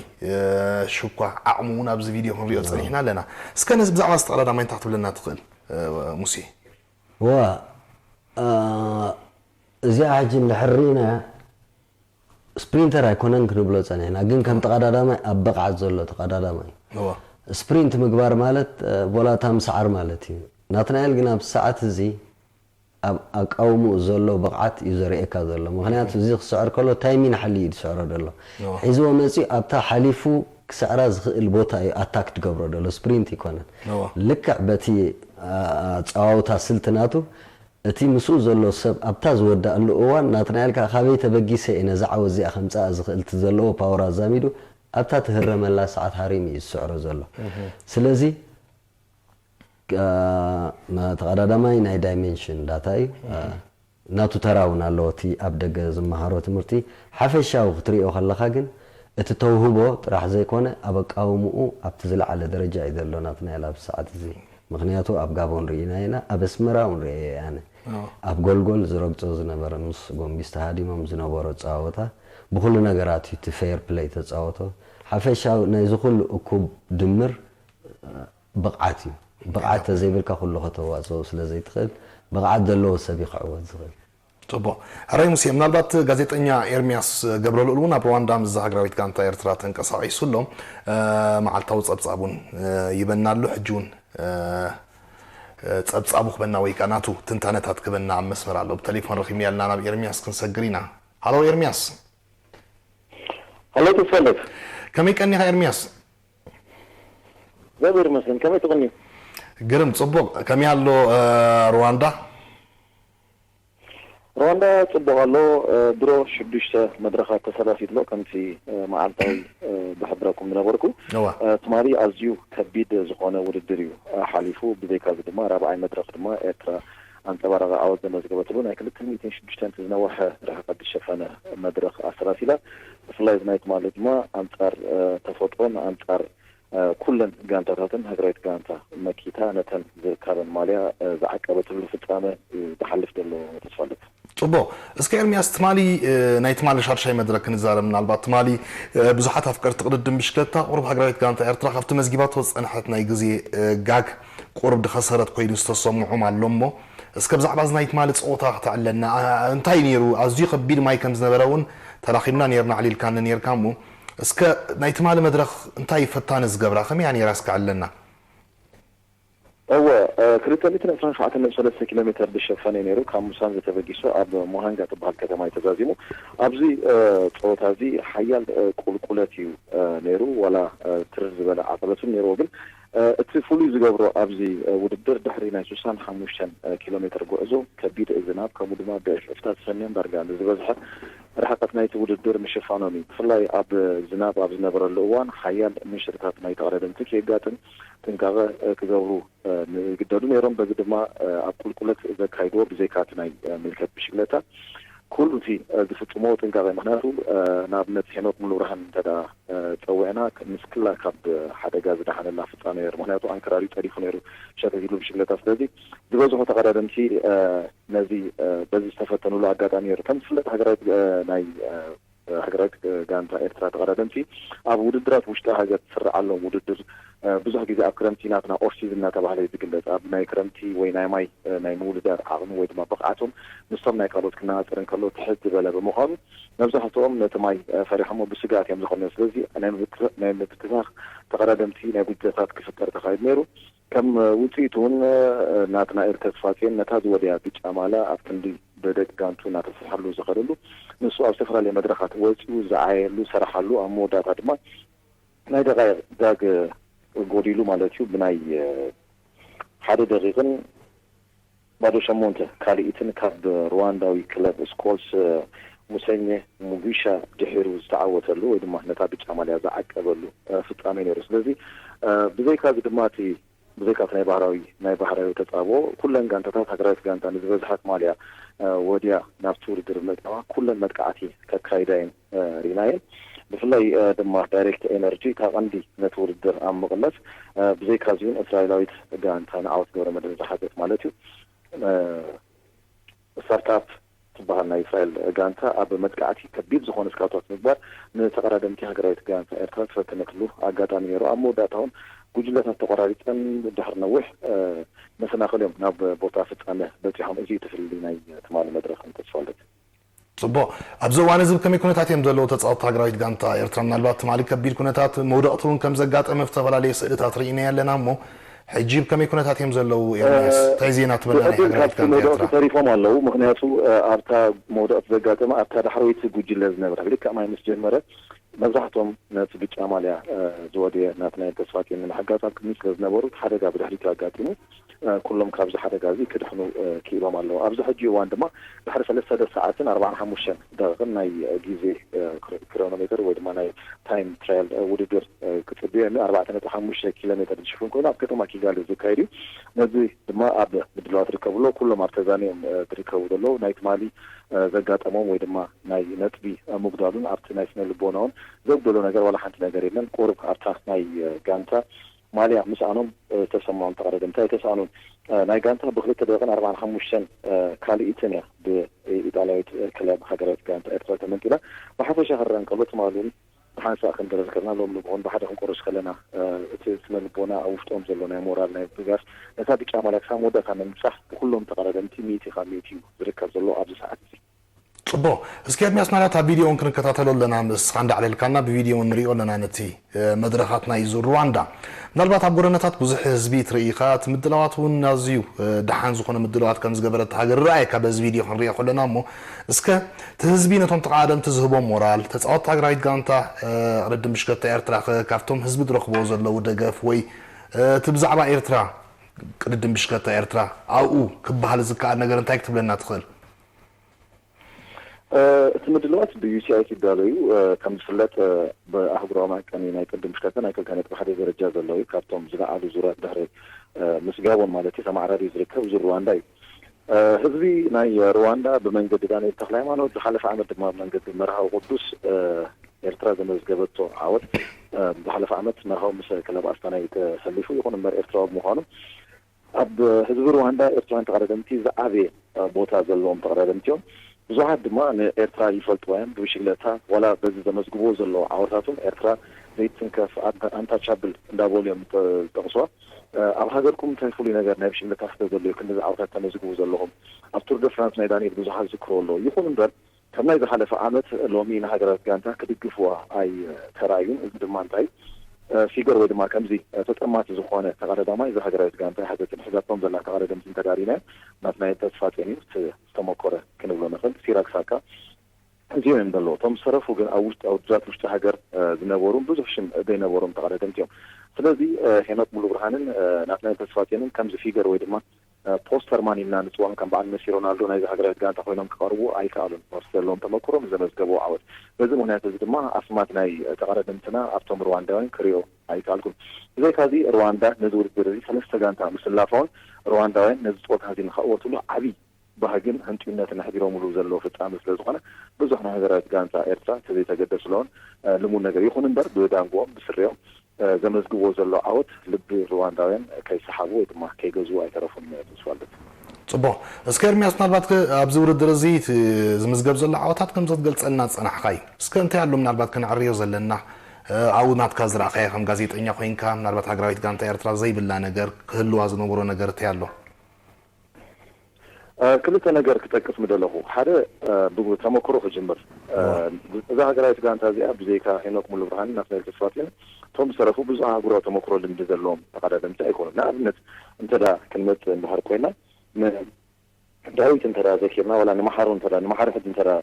ሽኳ ዓቕሙ እውን ኣብዚ ቪድዮ ክንሪኦ ፀኒሕና ኣለና። እስከ ነዚ ብዛዕባ እዚ ተቐዳዳማይ እንታይ ክትብለና ትኽእል ሙሴ? ዋ እዚኣ ሕጂ እንድሕር ርኢና ስፕሪንተር ኣይኮነን ክንብሎ ፀኒሕና፣ ግን ከም ተቐዳዳማይ ኣብ ብቕዓት ዘሎ ተቐዳዳማይ። ስፕሪንት ምግባር ማለት ቦላታ ምስዓር ማለት እዩ። ናትናኤል ግን ኣብዚ ሰዓት እዚ ኣብ ኣቃውምኡ ዘሎ ብቕዓት እዩ ዘርእየካ ዘሎ። ምኽንያቱ እዚ ክስዕር ከሎ ታይሚን ሓሊ እዩ ዝስዕሮ ዘሎ። ሒዝዎ መፂኡ ኣብታ ሓሊፉ ክስዕራ ዝኽእል ቦታ እዩ ኣታክ ትገብሮ ዘሎ፣ ስፕሪንት ይኮነን። ልክዕ በቲ ኣፀዋውታ ስልቲ ናቱ እቲ ምስኡ ዘሎ ሰብ ኣብታ ዝወዳእሉ እዋን ናትናኤል ከዓ ካበይ ተበጊሰ እየ ነዛ ዓወት እዚኣ ከምፅኣ ዝኽእል እቲ ዘለዎ ፓወር ኣዛሚዱ ኣብታ ትህረመላ ሰዓት ሃሪሙ እዩ ዝስዕሮ ዘሎ። ስለዚ ተቐዳዳማይ ናይ ዳይሜንሽን ዳታ እዩ። ናቱ ተራ እውን ኣለዎ እቲ ኣብ ደገ ዝመሃሮ ትምህርቲ። ሓፈሻዊ ክትሪኦ ከለኻ ግን እቲ ተውህቦ ጥራሕ ዘይኮነ ኣብ ኣቃውምኡ ኣብቲ ዝለዓለ ደረጃ እዩ ዘሎ ናትናኤል ኣብዚ ሰዓት እዚ። ምኽንያቱ ኣብ ጋቦን ርኢናዮ ኢና፣ ኣብ ኣስመራ እውን ርእየዮ እየ ኣነ። ኣብ ጎልጎል ዝረግጾ ዝነበረ ምስ ጎንቢስ ተሃዲሞም ዝነበሮ ኣጸዋወታ ብኹሉ ነገራት እዩ እቲ ፌር ፕለይ ተጻወቶ። ሓፈሻዊ ናይዚ ኩሉ እኩብ ድምር ብቕዓት እዩ። ብቕዓት ተዘይብልካ ኩሉ ከተዋጽኦ ስለ ዘይትኽእል ብቕዓት ዘለዎ ሰብ እዩ ክዕወት ዝኽእል። ጽቡቕ። ሕራይ ሙሴ፣ ምናልባት ጋዜጠኛ ኤርሚያስ ገብረልኡል እውን ኣብ ሩዋንዳ ምስ ሃገራዊት ጋንታ ኤርትራ ተንቀሳቒሱ ኣሎ። መዓልታዊ ጸብጻብ እውን ይበና ኣሎ። ሕጂ እውን ጸብጻቡ ክበና ወይ ከዓ ናቱ ትንታነታት ክበና ኣብ መስመር ኣሎ። ብተሌፎን ረኺብና ያልና ናብ ኤርሚያስ ክንሰግር ኢና። ሃሎ ኤርሚያስ። ሃሎ ተስፋለክ። ከመይ ቀኒኻ ኤርሚያስ? እግዚኣብሔር ይመስገን። ከመይ ትቕንዩ? ግርም፣ ጽቡቕ። ከመይ ኣሎ ሩዋንዳ? ሩዋንዳ ጽቡቕ ኣሎ። ድሮ ሽዱሽተ መድረኻት ተሰላፊ ኣሎ ከምቲ መዓልታዊ ዝሕብረኩም ዝነበርኩ። ትማሊ ኣዝዩ ከቢድ ዝኾነ ውድድር እዩ ሓሊፉ። ብዘይካዚ ድማ ራብዓይ መድረኽ ድማ ኤርትራ ኣንጸባራቒ ዓወት ዘመዝገበትሉ ናይ ክልተ ሚእትን ሽዱሽተን ዝነውሐ ርሕቀት ዝሸፈነ መድረኽ ኣሰላሲላ። ብፍላይ እዚ ናይ ትማሊ ድማ ኣንጻር ተፈጥሮን ኣንጻር ኩለን ጋንታታትን ሃገራዊት ጋንታ መኪታ ነተን ዝርካበን ማልያ ዝዓቀበትሉ ፍጻመ ዝሓልፍ ዘሎ ተስፋለት። ጽቡቕ። እስከ ኤርሚያስ፣ ትማሊ ናይ ትማሊ ሻድሻይ መድረክ ክንዛረብ፣ ምናልባት ትማሊ ብዙሓት ኣፍቀርቲ ቅድድም ብሽክለታ ቁሩብ ሃገራዊት ጋንታ ኤርትራ ካብቲ መዝጊባቶ ዝጸንሐት ናይ ግዜ ጋግ ቁሩብ ድኸሰረት ኮይኑ ዝተሰምዖም ኣሎ እሞ፣ እስከ ብዛዕባ እዚ ናይ ትማሊ ጸወታ ክተዕለና፣ እንታይ ነይሩ? ኣዝዩ ከቢድ ማይ ከም ዝነበረ እውን ተራኺብና ነይርና፣ ኣዕሊልካኒ ነይርካ እሞ፣ እስከ ናይ ትማሊ መድረኽ እንታይ ፈታኒ ዝገብራ፣ ከመይ እያ ነይራ እስከ ዕለና? እወ፣ ክልተ ሚእትን ዕስራን ሸውዓተን ነጥቢ ሰለስተ ኪሎ ሜተር ዝሸፈነ እዩ ነይሩ። ካብ ሙሳንዘ ተበጊሱ ኣብ ሞሃንጋ ትበሃል ከተማ እዩ ተዛዚሙ። ኣብዚ ጸወታ እዚ ሓያል ቁልቁለት እዩ ነይሩ፣ ዋላ ትርር ዝበለ ዓቐበት እውን ነይርዎ። ግን እቲ ፍሉይ ዝገብሮ ኣብዚ ውድድር ድሕሪ ናይ ስሳን ሓሙሽተን ኪሎ ሜተር ጉዕዞ ከቢድ ዝናብ ከምኡ ድማ ብዕፍዕፍታት ሰሜን ዳርጋ ንዝበዝሐ ርሕቀት ናይቲ ውድድር ምሽፋኖም እዩ። ብፍላይ ኣብ ዝናብ ኣብ ዝነበረሉ እዋን ሓያል ምንሽርታት ናይ ተቐዳደምቲ ከየጋጥም ጥንቃቐ ክገብሩ ይግደዱ ነይሮም። በዚ ድማ ኣብ ቁልቁለት ዘካይድዎ ብዘይካ እቲ ናይ ምልከት ብሽክለታ ኩሉ እቲ ዝፍጽሞ ጥንቃቐ። ምክንያቱ ንኣብነት ሄኖክ ሙሉብርሃን እንተ ደኣ ጸዊዕና ምስ ክላ ካብ ሓደጋ ዝደሓነላ ፍጻመ ነይሩ። ምክንያቱ ኣንከራርዩ ጠሊፉ ነይሩ ሸተት ኢሉ ብሽክለታ። ስለዚ ዝበዝሑ ተቐዳደምቲ ነዚ በዚ ዝተፈተኑሉ ኣጋጣሚ ነይሩ። ከም ዝፍለጥ ሃገራዊት ናይ ሃገራዊት ጋንታ ኤርትራ ተቐዳደምቲ ኣብ ውድድራት ውሽጢ ሃገር ትስርዓሎም ውድድር ብዙሕ ግዜ ኣብ ክረምቲ ናትና ኦፍ ሲዝን እናተባህለ እዩ ዝግለጽ። ኣብ ናይ ክረምቲ ወይ ናይ ማይ ናይ ምውድዳር ዓቕሚ ወይ ድማ ብቕዓቶም ምስቶም ናይ ካልኦት ክነጻጸር እንከሎ ትሕት ዝበለ ብምዃኑ መብዛሕትኦም ነቲ ማይ ፈሪሖሞ ብስግኣት እዮም ዝቐንዩ። ስለዚ ናይ ምብትታኽ ተቐዳደምቲ ናይ ጉጅለታት ክፍጠር ተኻይዱ ነይሩ። ከም ውፅኢቱ እውን ናትናኤል ተስፋጼን ነታ ዝወደያ ብጫ ማልያ ኣብ ክንዲ ብደቂ ጋንቱ እናተሰርሐሉ ዝኸደሉ ንሱ ኣብ ዝተፈላለየ መድረኻት ወፂኡ ዝዓየሉ ዝሰራሓሉ ኣብ መወዳእታ ድማ ናይ ደቃይቕ ጋግ ጎዲሉ ማለት እዩ ብናይ ሓደ ደቂቕን ባዶ ሸሞንተ ካልኢትን ካብ ሩዋንዳዊ ክለብ ስኮልስ ሙሰኘ ሙጊሻ ድሒሩ ዝተዓወተሉ ወይ ድማ ነታ ብጫ ማልያ ዝዓቀበሉ ፍጻሜ ነይሩ። ስለዚ ብዘይካዚ ድማ እቲ ብዘይካ እቲ ናይ ባህራዊ ናይ ባህራዊ ተጻብኦ ኩለን ጋንታታት ሃገራዊት ጋንታ ንዝበዝሓት ማልያ ወድያ ናብቲ ውድድር ምእታዋ ኩለን መጥቃዕቲ ከካይዳ እየን ርኢናየን። ብፍላይ ድማ ዳይሬክት ኤነርጂ እታ ቀንዲ ነቲ ውድድር ኣብ ምቕላስ ብዘይካዚ እውን እስራኤላዊት ጋንታ ንዓወት ገብረመድህን ዝሓዘት ማለት እዩ ስታርትኣፕ ትበሃል ናይ እስራኤል ጋንታ ኣብ መጥቃዕቲ ከቢድ ዝኾነ ስካውታት ምግባር ንተቐዳደምቲ ሃገራዊት ጋንታ ኤርትራ ዝፈተነትሉ ኣጋጣሚ ነይሩ። ኣብ መወዳእታ እውን ጉጅለታት ተቆራሪፀን ድሕሪ ነዊሕ መሰናኽል እዮም ናብ ቦታ ፍፃመ በፂሖም። እዚ እቲ ፍልልይ ናይ ትማሊ መድረኽ ተስፋልደት። ፅቡቕ። ኣብዚ እዋን እዚ ብከመይ ኩነታት እዮም ዘለዉ ተፃወትቲ ሃገራዊት ጋንታ ኤርትራ? ምናልባት ትማሊ ከቢድ ኩነታት መውደቕቲ እውን ከም ዘጋጠመ ብዝተፈላለየ ስእልታት ርኢናዮ ኣለና እሞ ሕጂ ብከመይ ኩነታት እዮም ዘለዉ? ኤርሚያስ እንታይ ዜና ትብለና? ናይ ብዕድል ሃገራዊት ካብቲ ጋንታ መውደቕቲ ኤርትራ ተሪፎም ኣለዉ። ምክንያቱ ኣብታ መውደቕቲ ዘጋጠመ ኣብታ ዳሕረወይቲ ጉጅለ ዝነበረ ልክዕ ማይ ምስ ጀመረ መብዛሕቶም ነቲ ብጫ ማልያ ዝወደየ ናትናይ ተስፋጽዮን ንምሕጋዝ ኣብ ቅድሚት ስለ ዝነበሩ እቲ ሓደጋ ብድሕሪት ኣጋጢሙ ኩሎም ካብዚ ሓደጋ እዚ ክድሕኑ ክኢሎም ኣለዉ። ኣብዚ ሕጂ እዋን ድማ ድሕሪ ሰለስተ ሰዓትን ኣርባዓን ሓሙሽተን ደቂቕን ናይ ግዜ ክሮኖሜተር ወይ ድማ ናይ ታይም ትራያል ውድድር ክጽበዮ እዮም። ኣርባዕተ ነጥቢ ሓሙሽተ ኪሎ ሜተር ዝሽፍን ኮይኑ ኣብ ከተማ ኪጋሊ ዝካየድ እዩ። ነዚ ድማ ኣብ ምድላዋት ዝርከቡ ኣለዉ። ኩሎም ኣብ ተዛንዮም ዝርከቡ ዘለዉ ናይ ትማሊ ዘጋጠሞም ወይ ድማ ናይ ነጥቢ ምጉዳሉን ኣብቲ ናይ ስነ ልቦናውን ዘጉደሎ ነገር ዋላ ሓንቲ ነገር የለን። ቁሩብ ኣብታ ናይ ጋንታ ማልያ ምስኣኖም ዝተሰምዖም ተቐዳደምቲ ኣይተስኣኑን። ናይ ጋንታ ብክልተ ደቂቕን ኣርባዓን ሓሙሽተን ካልኢትን እያ ብኢጣልያዊት ክለብ ሃገራዊት ጋንታ ኤርትራ ተመንጢላ። ብሓፈሻ ክረአ እንከሎ ትማሊ እውን ብሓንሳእ ከም ዝረዝከርና ሎም ንግሆን ብሓደ ክንቆርሽ ከለና እቲ ስነ ልቦና ኣብ ውሽጦም ዘሎ ናይ ሞራል ናይ ብጋስ ነታ ብጫ ማልያ ክሳብ መወዳእታ ንምብጻሕ ብኩሎም ተቐዳደምቲ ሚእቲ ካብ ሚእቲ እዩ ዝርከብ ዘሎ ኣብዚ ሰዓት እዚ። ፅቡቕ። እስኪ ኤርሚያስ፣ ናላታ ቪድዮ እውን ክንከታተሎ ኣለና። ምስኻ እንዳዕለልካና ብቪድዮ እውን ንሪኦ ኣለና ነቲ መድረኻት ናይ ዙር ሩዋንዳ። ምናልባት ኣብ ጎደናታት ብዙሕ ህዝቢ ትርኢ ኢኻ። እቲ ምድላዋት እውን ኣዝዩ ደሓን ዝኾነ ምድላዋት ከም ዝገበረት ሃገር ርኣየካ በዚ ቪድዮ ክንሪኦ ከለና። እሞ እስከ እቲ ህዝቢ ነቶም ተቓደምቲ ዝህቦም ሞራል፣ ተፃወትቲ ሃገራዊት ጋንታ ቅድድም ብሽክለታ ኤርትራ ከ ካብቶም ህዝቢ ዝረኽብዎ ዘለዉ ደገፍ ወይ እቲ ብዛዕባ ኤርትራ ቅድድም ብሽክለታ ኤርትራ ኣብኡ ክበሃል ዝከኣል ነገር እንታይ ክትብለና ትኽእል? እቲ ምድላዋት ብ ዩ ሲ ኣይ ቲ ይዳሎ እዩ። ከም ዝፍለጥ ብኣህጉራዊ መዐቀኒ ናይ ቅድድም ብሽክለታ ናይ ክልተ ነጥቢ ሓደ ደረጃ ዘለዎ እዩ። ካብቶም ዝለዓሉ ዙራት ድሕሪ ምስጋቦን ማለት እዩ ተማዕራሪ ዝርከብ ዙር ሩዋንዳ እዩ። ህዝቢ ናይ ሩዋንዳ ብመንገዲ ዳንኤል ተክለሃይማኖት ዝሓለፈ ዓመት ድማ ብመንገዲ መርሃዊ ቅዱስ ኤርትራ ዘመዝገበቶ ዓወት ዝሓለፈ ዓመት መርሃዊ ምስ ክለብ ኣስታና እዩ ተሰሊፉ። ይኹን እምበር ኤርትራዊ ብምዃኑ ኣብ ህዝቢ ሩዋንዳ ኤርትራውያን ተቐዳደምቲ ዝዓበየ ቦታ ዘለዎም ተቐዳደምቲ እዮም። ብዙሓት ድማ ንኤርትራ ይፈልጥዋ እዮም። ብብሽግለታ ዋላ በዚ ዘመዝግብዎ ዘለዉ ዓወታቶም ኤርትራ ዘይትንከፍ ኣንታቻብል እንዳበሉ እዮም ዝጠቕስዋ። ኣብ ሃገርኩም እንታይ ፍሉይ ነገር ናይ ብሽግለታ ክተዘልዩ ክንድዚ ዓወታት ተመዝግቡ ዘለኹም? ኣብ ቱር ደ ፍራንስ ናይ ዳንኤል ብዙሓት ዝዝክርዎ ኣለዉ። ይኹን እምበር ካብ ናይ ዝሓለፈ ዓመት ሎሚ ንሃገራዊት ጋንታ ክድግፍዋ ኣይተራእዩን። እዚ ድማ እንታይ ፊገር ወይ ድማ ከምዚ ተጠማቲ ዝኾነ ተቐዳዳማይ እዛ ሃገራዊት ጋንታ ኣይሓዘትን። ሒዛቶም ዘላ ተቐዳደምቲ እንተዳሪና ናትናይ ተስፋ ጼን እዩ ዝተመኮረ ክንብሎ ንኽእል። ሲራክ ሳካ እዚኦም እዮም ዘለዉ። እቶም ዝተረፉ ግን ኣብ ውሽጢ ውድድራት ውሽጢ ሃገር ዝነበሩን ብዙሕ ሽም ዘይነበሮም ተቐዳደምቲ እዮም። ስለዚ ሄኖክ ሙሉብርሃንን ናትናይ ተስፋ ጼንን ከምዚ ፊገር ወይ ድማ ፖስተርማን ኢልና ንፅውዖም ከም በዓል መሲ ሮናልዶ ናይዚ ሃገራዊት ጋንታ ኮይኖም ክቐርቡ ኣይከኣሉን። ሞርስ ዘለዎም ተመክሮ ምስ ዘመዝገበዎ ዓወት። በዚ ምክንያት እዚ ድማ ኣስማት ናይ ተቐዳደምትና ኣብቶም ሩዋንዳውያን ክሪኦ ኣይከኣልኩን። ብዘይካዚ ሩዋንዳ ነዚ ውድድር እዚ ሰለስተ ጋንታ ምስላፋውን ሩዋንዳውያን ነዚ ፀወታ እዚ ንክዕወትሉ ዓብዪ ባህግን ህንጡይነትን ኣሕዲሮምሉ ዘለዉ ፍፃመ ስለ ዝኾነ ብዙሕ ናይ ሃገራዊት ጋንታ ኤርትራ ተዘይተገደስለውን ልሙድ ነገር ይኹን እምበር ብዳንጎኦም ብስሪኦም ዘመዝግብዎ ዘሎ ዓወት ልቢ ሩዋንዳውያን ከይሰሓቡ ወይ ድማ ከይገዝኡ ኣይተረፉን። ተስፋልደት። ፅቡቕ። እስከ ኤርሚያስ፣ ምናልባት ከ ኣብዚ ውድድር እዚ እቲ ዝምዝገብ ዘሎ ዓወታት ከም ዘትገልፀልና ዝፀናሕካ እዩ። እስከ እንታይ ኣሎ ምናልባት ከነዕርዮ ዘለና ኣብኡ ናትካ ዝረኣኻዮ ከም ጋዜጠኛ ኮይንካ ምናልባት ሃገራዊት ጋንታ ኤርትራ ዘይብላ ነገር ክህልዋ ዝነበሮ ነገር እንታይ ኣሎ? ክልተ ነገር ክጠቅስ ምደለኹ። ሓደ ብተመክሮ ክጅምር። እዛ ሃገራዊት ጋንታ እዚኣ ብዘይካ ሄኖክ ሙሉብርሃንን ናትናኤል ተስፋጽዮን እቶም ዝተረፉ ብዙሕ ኣህጉራዊ ተመክሮ ልምዲ ዘለዎም ተቐዳደምቲ ኣይኮኑን። ንኣብነት እንተ ደኣ ክንመጽእ እንድሕር ኮይና ንዳዊት እንተ ደኣ ዘኪርና ዋላ ንመሓሩ እንተ ደኣ ንመሓሩ ሕጂ እንተ ደኣ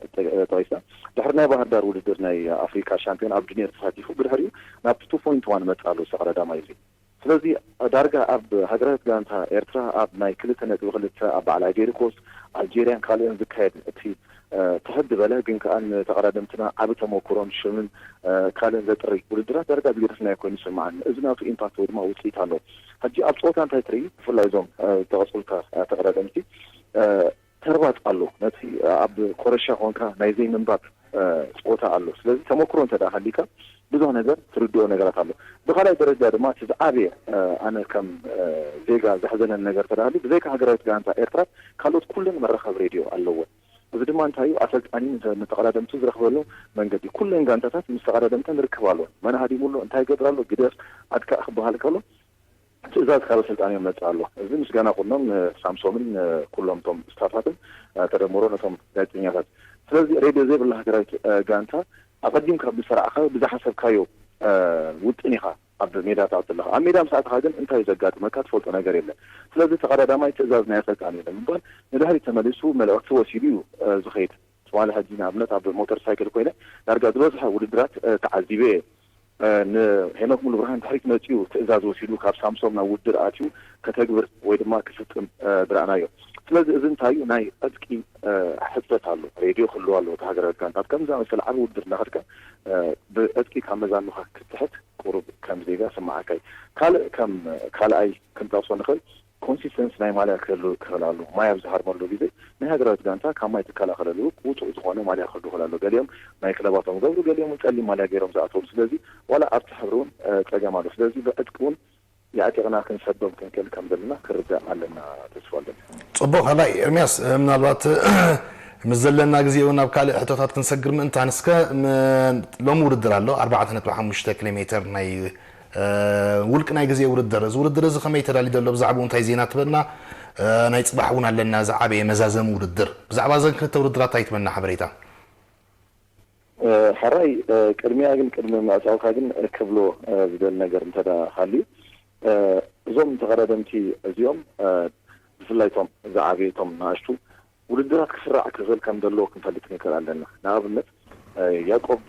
ጠቒስና ድሕሪ ናይ ባህር ዳር ውድድር ናይ ኣፍሪካ ሻምፒዮን ኣብ ጁኒየር ተሳቲፉ ብድሕሪኡ ናብ ቱ ፖይንት ዋን መጽእ ኣሎ እዚ ተቐዳዳማይ እዚ። ስለዚ ዳርጋ ኣብ ሃገራዊት ጋንታ ኤርትራ ኣብ ናይ ክልተ ነጥቢ ክልተ ኣብ በዓል ኣይቬሪኮስ፣ ኣልጀርያን ካልኦን ዝካየድ እቲ ትሕት ዝበለ ግን ከኣ ንተቐዳደምትና ዓቢ ተመኩሮን ሽምን ካልእን ዘጥሪ ውድድራት ዳርጋ ዝገደፍናዮ ኮይኑ ይስምዓኒ። እዚ ናቱ ኢምፓክት ወይ ድማ ውፅኢት ኣለዎ። ሕጂ ኣብ ፀወታ እንታይ ትርኢ? ብፍላይ እዞም ዝተቐፅሉካ ተቐዳደምቲ ተርባፅ ኣሎ። ነቲ ኣብ ኮረሻ ኮንካ ናይ ዘይምንባብ ፀወታ ኣሎ። ስለዚ ተመክሮ እንተ ደኣ ሃሊካ ብዙሕ ነገር ትርድኦ ነገራት ኣሎ። ብኻልኣይ ደረጃ ድማ እቲ ዝዓበየ ኣነ ከም ዜጋ ዘሕዘነን ነገር ተዳሃሉ ብዘይካ ሃገራዊት ጋንታ ኤርትራ ካልኦት ኩለን መራኸቢ ሬድዮ ኣለዎ። እዚ ድማ እንታይ እዩ? ኣሰልጣኒ ንተቐዳደምቱ ዝረኽበሉ መንገዲ ኩለን ጋንታታት ምስ ተቐዳደምተን ርክብ ኣለዎ። መን ሃዲሙ ኣሎ፣ እንታይ ይገብር ኣሎ፣ ግደፍ፣ ኣጥቃዕ ክበሃል ከሎ ትእዛዝ ካብ ኣሰልጣኒ ይመጽእ ኣሎ። እዚ ምስጋና ኩኖም ንሳምሶምን ኩሎም ቶም ስታፋትን ተደምሮ ነቶም ጋዜጠኛታት። ስለዚ ሬድዮ ዘይብላ ሃገራዊት ጋንታ ኣቐዲምካ ብዝሰራዕካዮ ብዝሓሰብካዮ ውጥን ኢኻ ኣብ ሜዳ ትኣቱ ኣለኻ። ኣብ ሜዳ ምስ ኣተኻ ግን እንታይ እዩ ዘጋጥመካ ትፈልጦ ነገር የለን። ስለዚ ተቐዳዳማይ ትእዛዝ ናይ ኣሰልጣኒ እዩ ንምባል ንድሕሪት ተመሊሱ መልእኽቲ ወሲዱ እዩ ዝኸይድ። ትማሊ ሕጂ ንኣብነት ኣብ ሞተር ሳይክል ኮይነ ዳርጋ ዝበዝሐ ውድድራት ተዓዚበ እየ። ንሄኖክ ሙሉብርሃን ድሕሪት መፂኡ ትእዛዝ ወሲዱ ካብ ሳምሶም ናብ ውድድር ኣትዩ ከተግብር ወይ ድማ ክፍፅም ዝረኣናዮ። ስለዚ እዚ እንታይ እዩ? ናይ ዕጥቂ ሕፅረት ኣሎ። ሬድዮ ክህልው ኣለዎ። እቲ ሃገራዊት ጋንታት ከም ዝኣመሰለ ዓብ ውድድር እናኸድካ ብዕጥቂ ካብ መዛኑኻ ክትሕት ቁሩብ ከም ዜጋ ስምዓካ እዩ። ካልእ ከም ካልኣይ ክንጠቕሶ ንኽእል ኮንሲስተንስ ናይ ማልያ ክህሉ ክኽእል ኣሎ። ማይ ኣብ ዝሃርመሉ ግዜ ናይ ሃገራዊት ጋንታ ካብ ማይ ትከላኸለሉ ውፁእ ዝኾነ ማልያ ክህሉ ክኽእል ኣሎ። ገሊኦም ናይ ክለባቶም ገብሩ፣ ገሊኦም እውን ጸሊም ማልያ ገይሮም ዝኣተውሉ። ስለዚ ዋላ ኣብቲ ሕብሪ እውን ጸገም ኣሎ። ስለዚ ብዕጥቂ እውን የዕጢቕና ክንሰዶም ክንክእል ከም ዘለና ክርዳእ ኣለና። ተስፋ ኣለና። ጽቡቕ ካልኣይ ኤርሚያስ፣ ምናልባት ምስ ዘለና ግዜ እውን ናብ ካልእ ሕቶታት ክንሰግር ምእንታን እስከ ሎሚ ውድድር ኣሎ ኣርባዕተ ነጥቢ ሓሙሽተ ኪሎ ሜትር ናይ ውልቂ ናይ ግዜ ውድድር። እዚ ውድድር እዚ ከመይ ተዳልዩ ዘሎ? ብዛዕባኡ እንታይ ዜና ትበና? ናይ ጽባሕ እውን ኣለና ዝዓበየ መዛዘሚ ውድድር። ብዛዕባ እዘን ክልተ ውድድራት እንታይ ትበና ሓበሬታ? ሕራይ፣ ቅድሚያ ግን ቅድሚ ምዕጻውካ ግን ክብሎ ዝደሊ ነገር እንተ ደኣ ሃልዩ፣ እዞም ተቐዳደምቲ እዚኦም ብፍላይ እቶም ዝዓበዩ እቶም ንኣሽቱ ውድድራት ክስራዕ ክኽእል ከም ዘለዎ ክንፈልጥ ንክእል ኣለና። ንኣብነት ያቆብ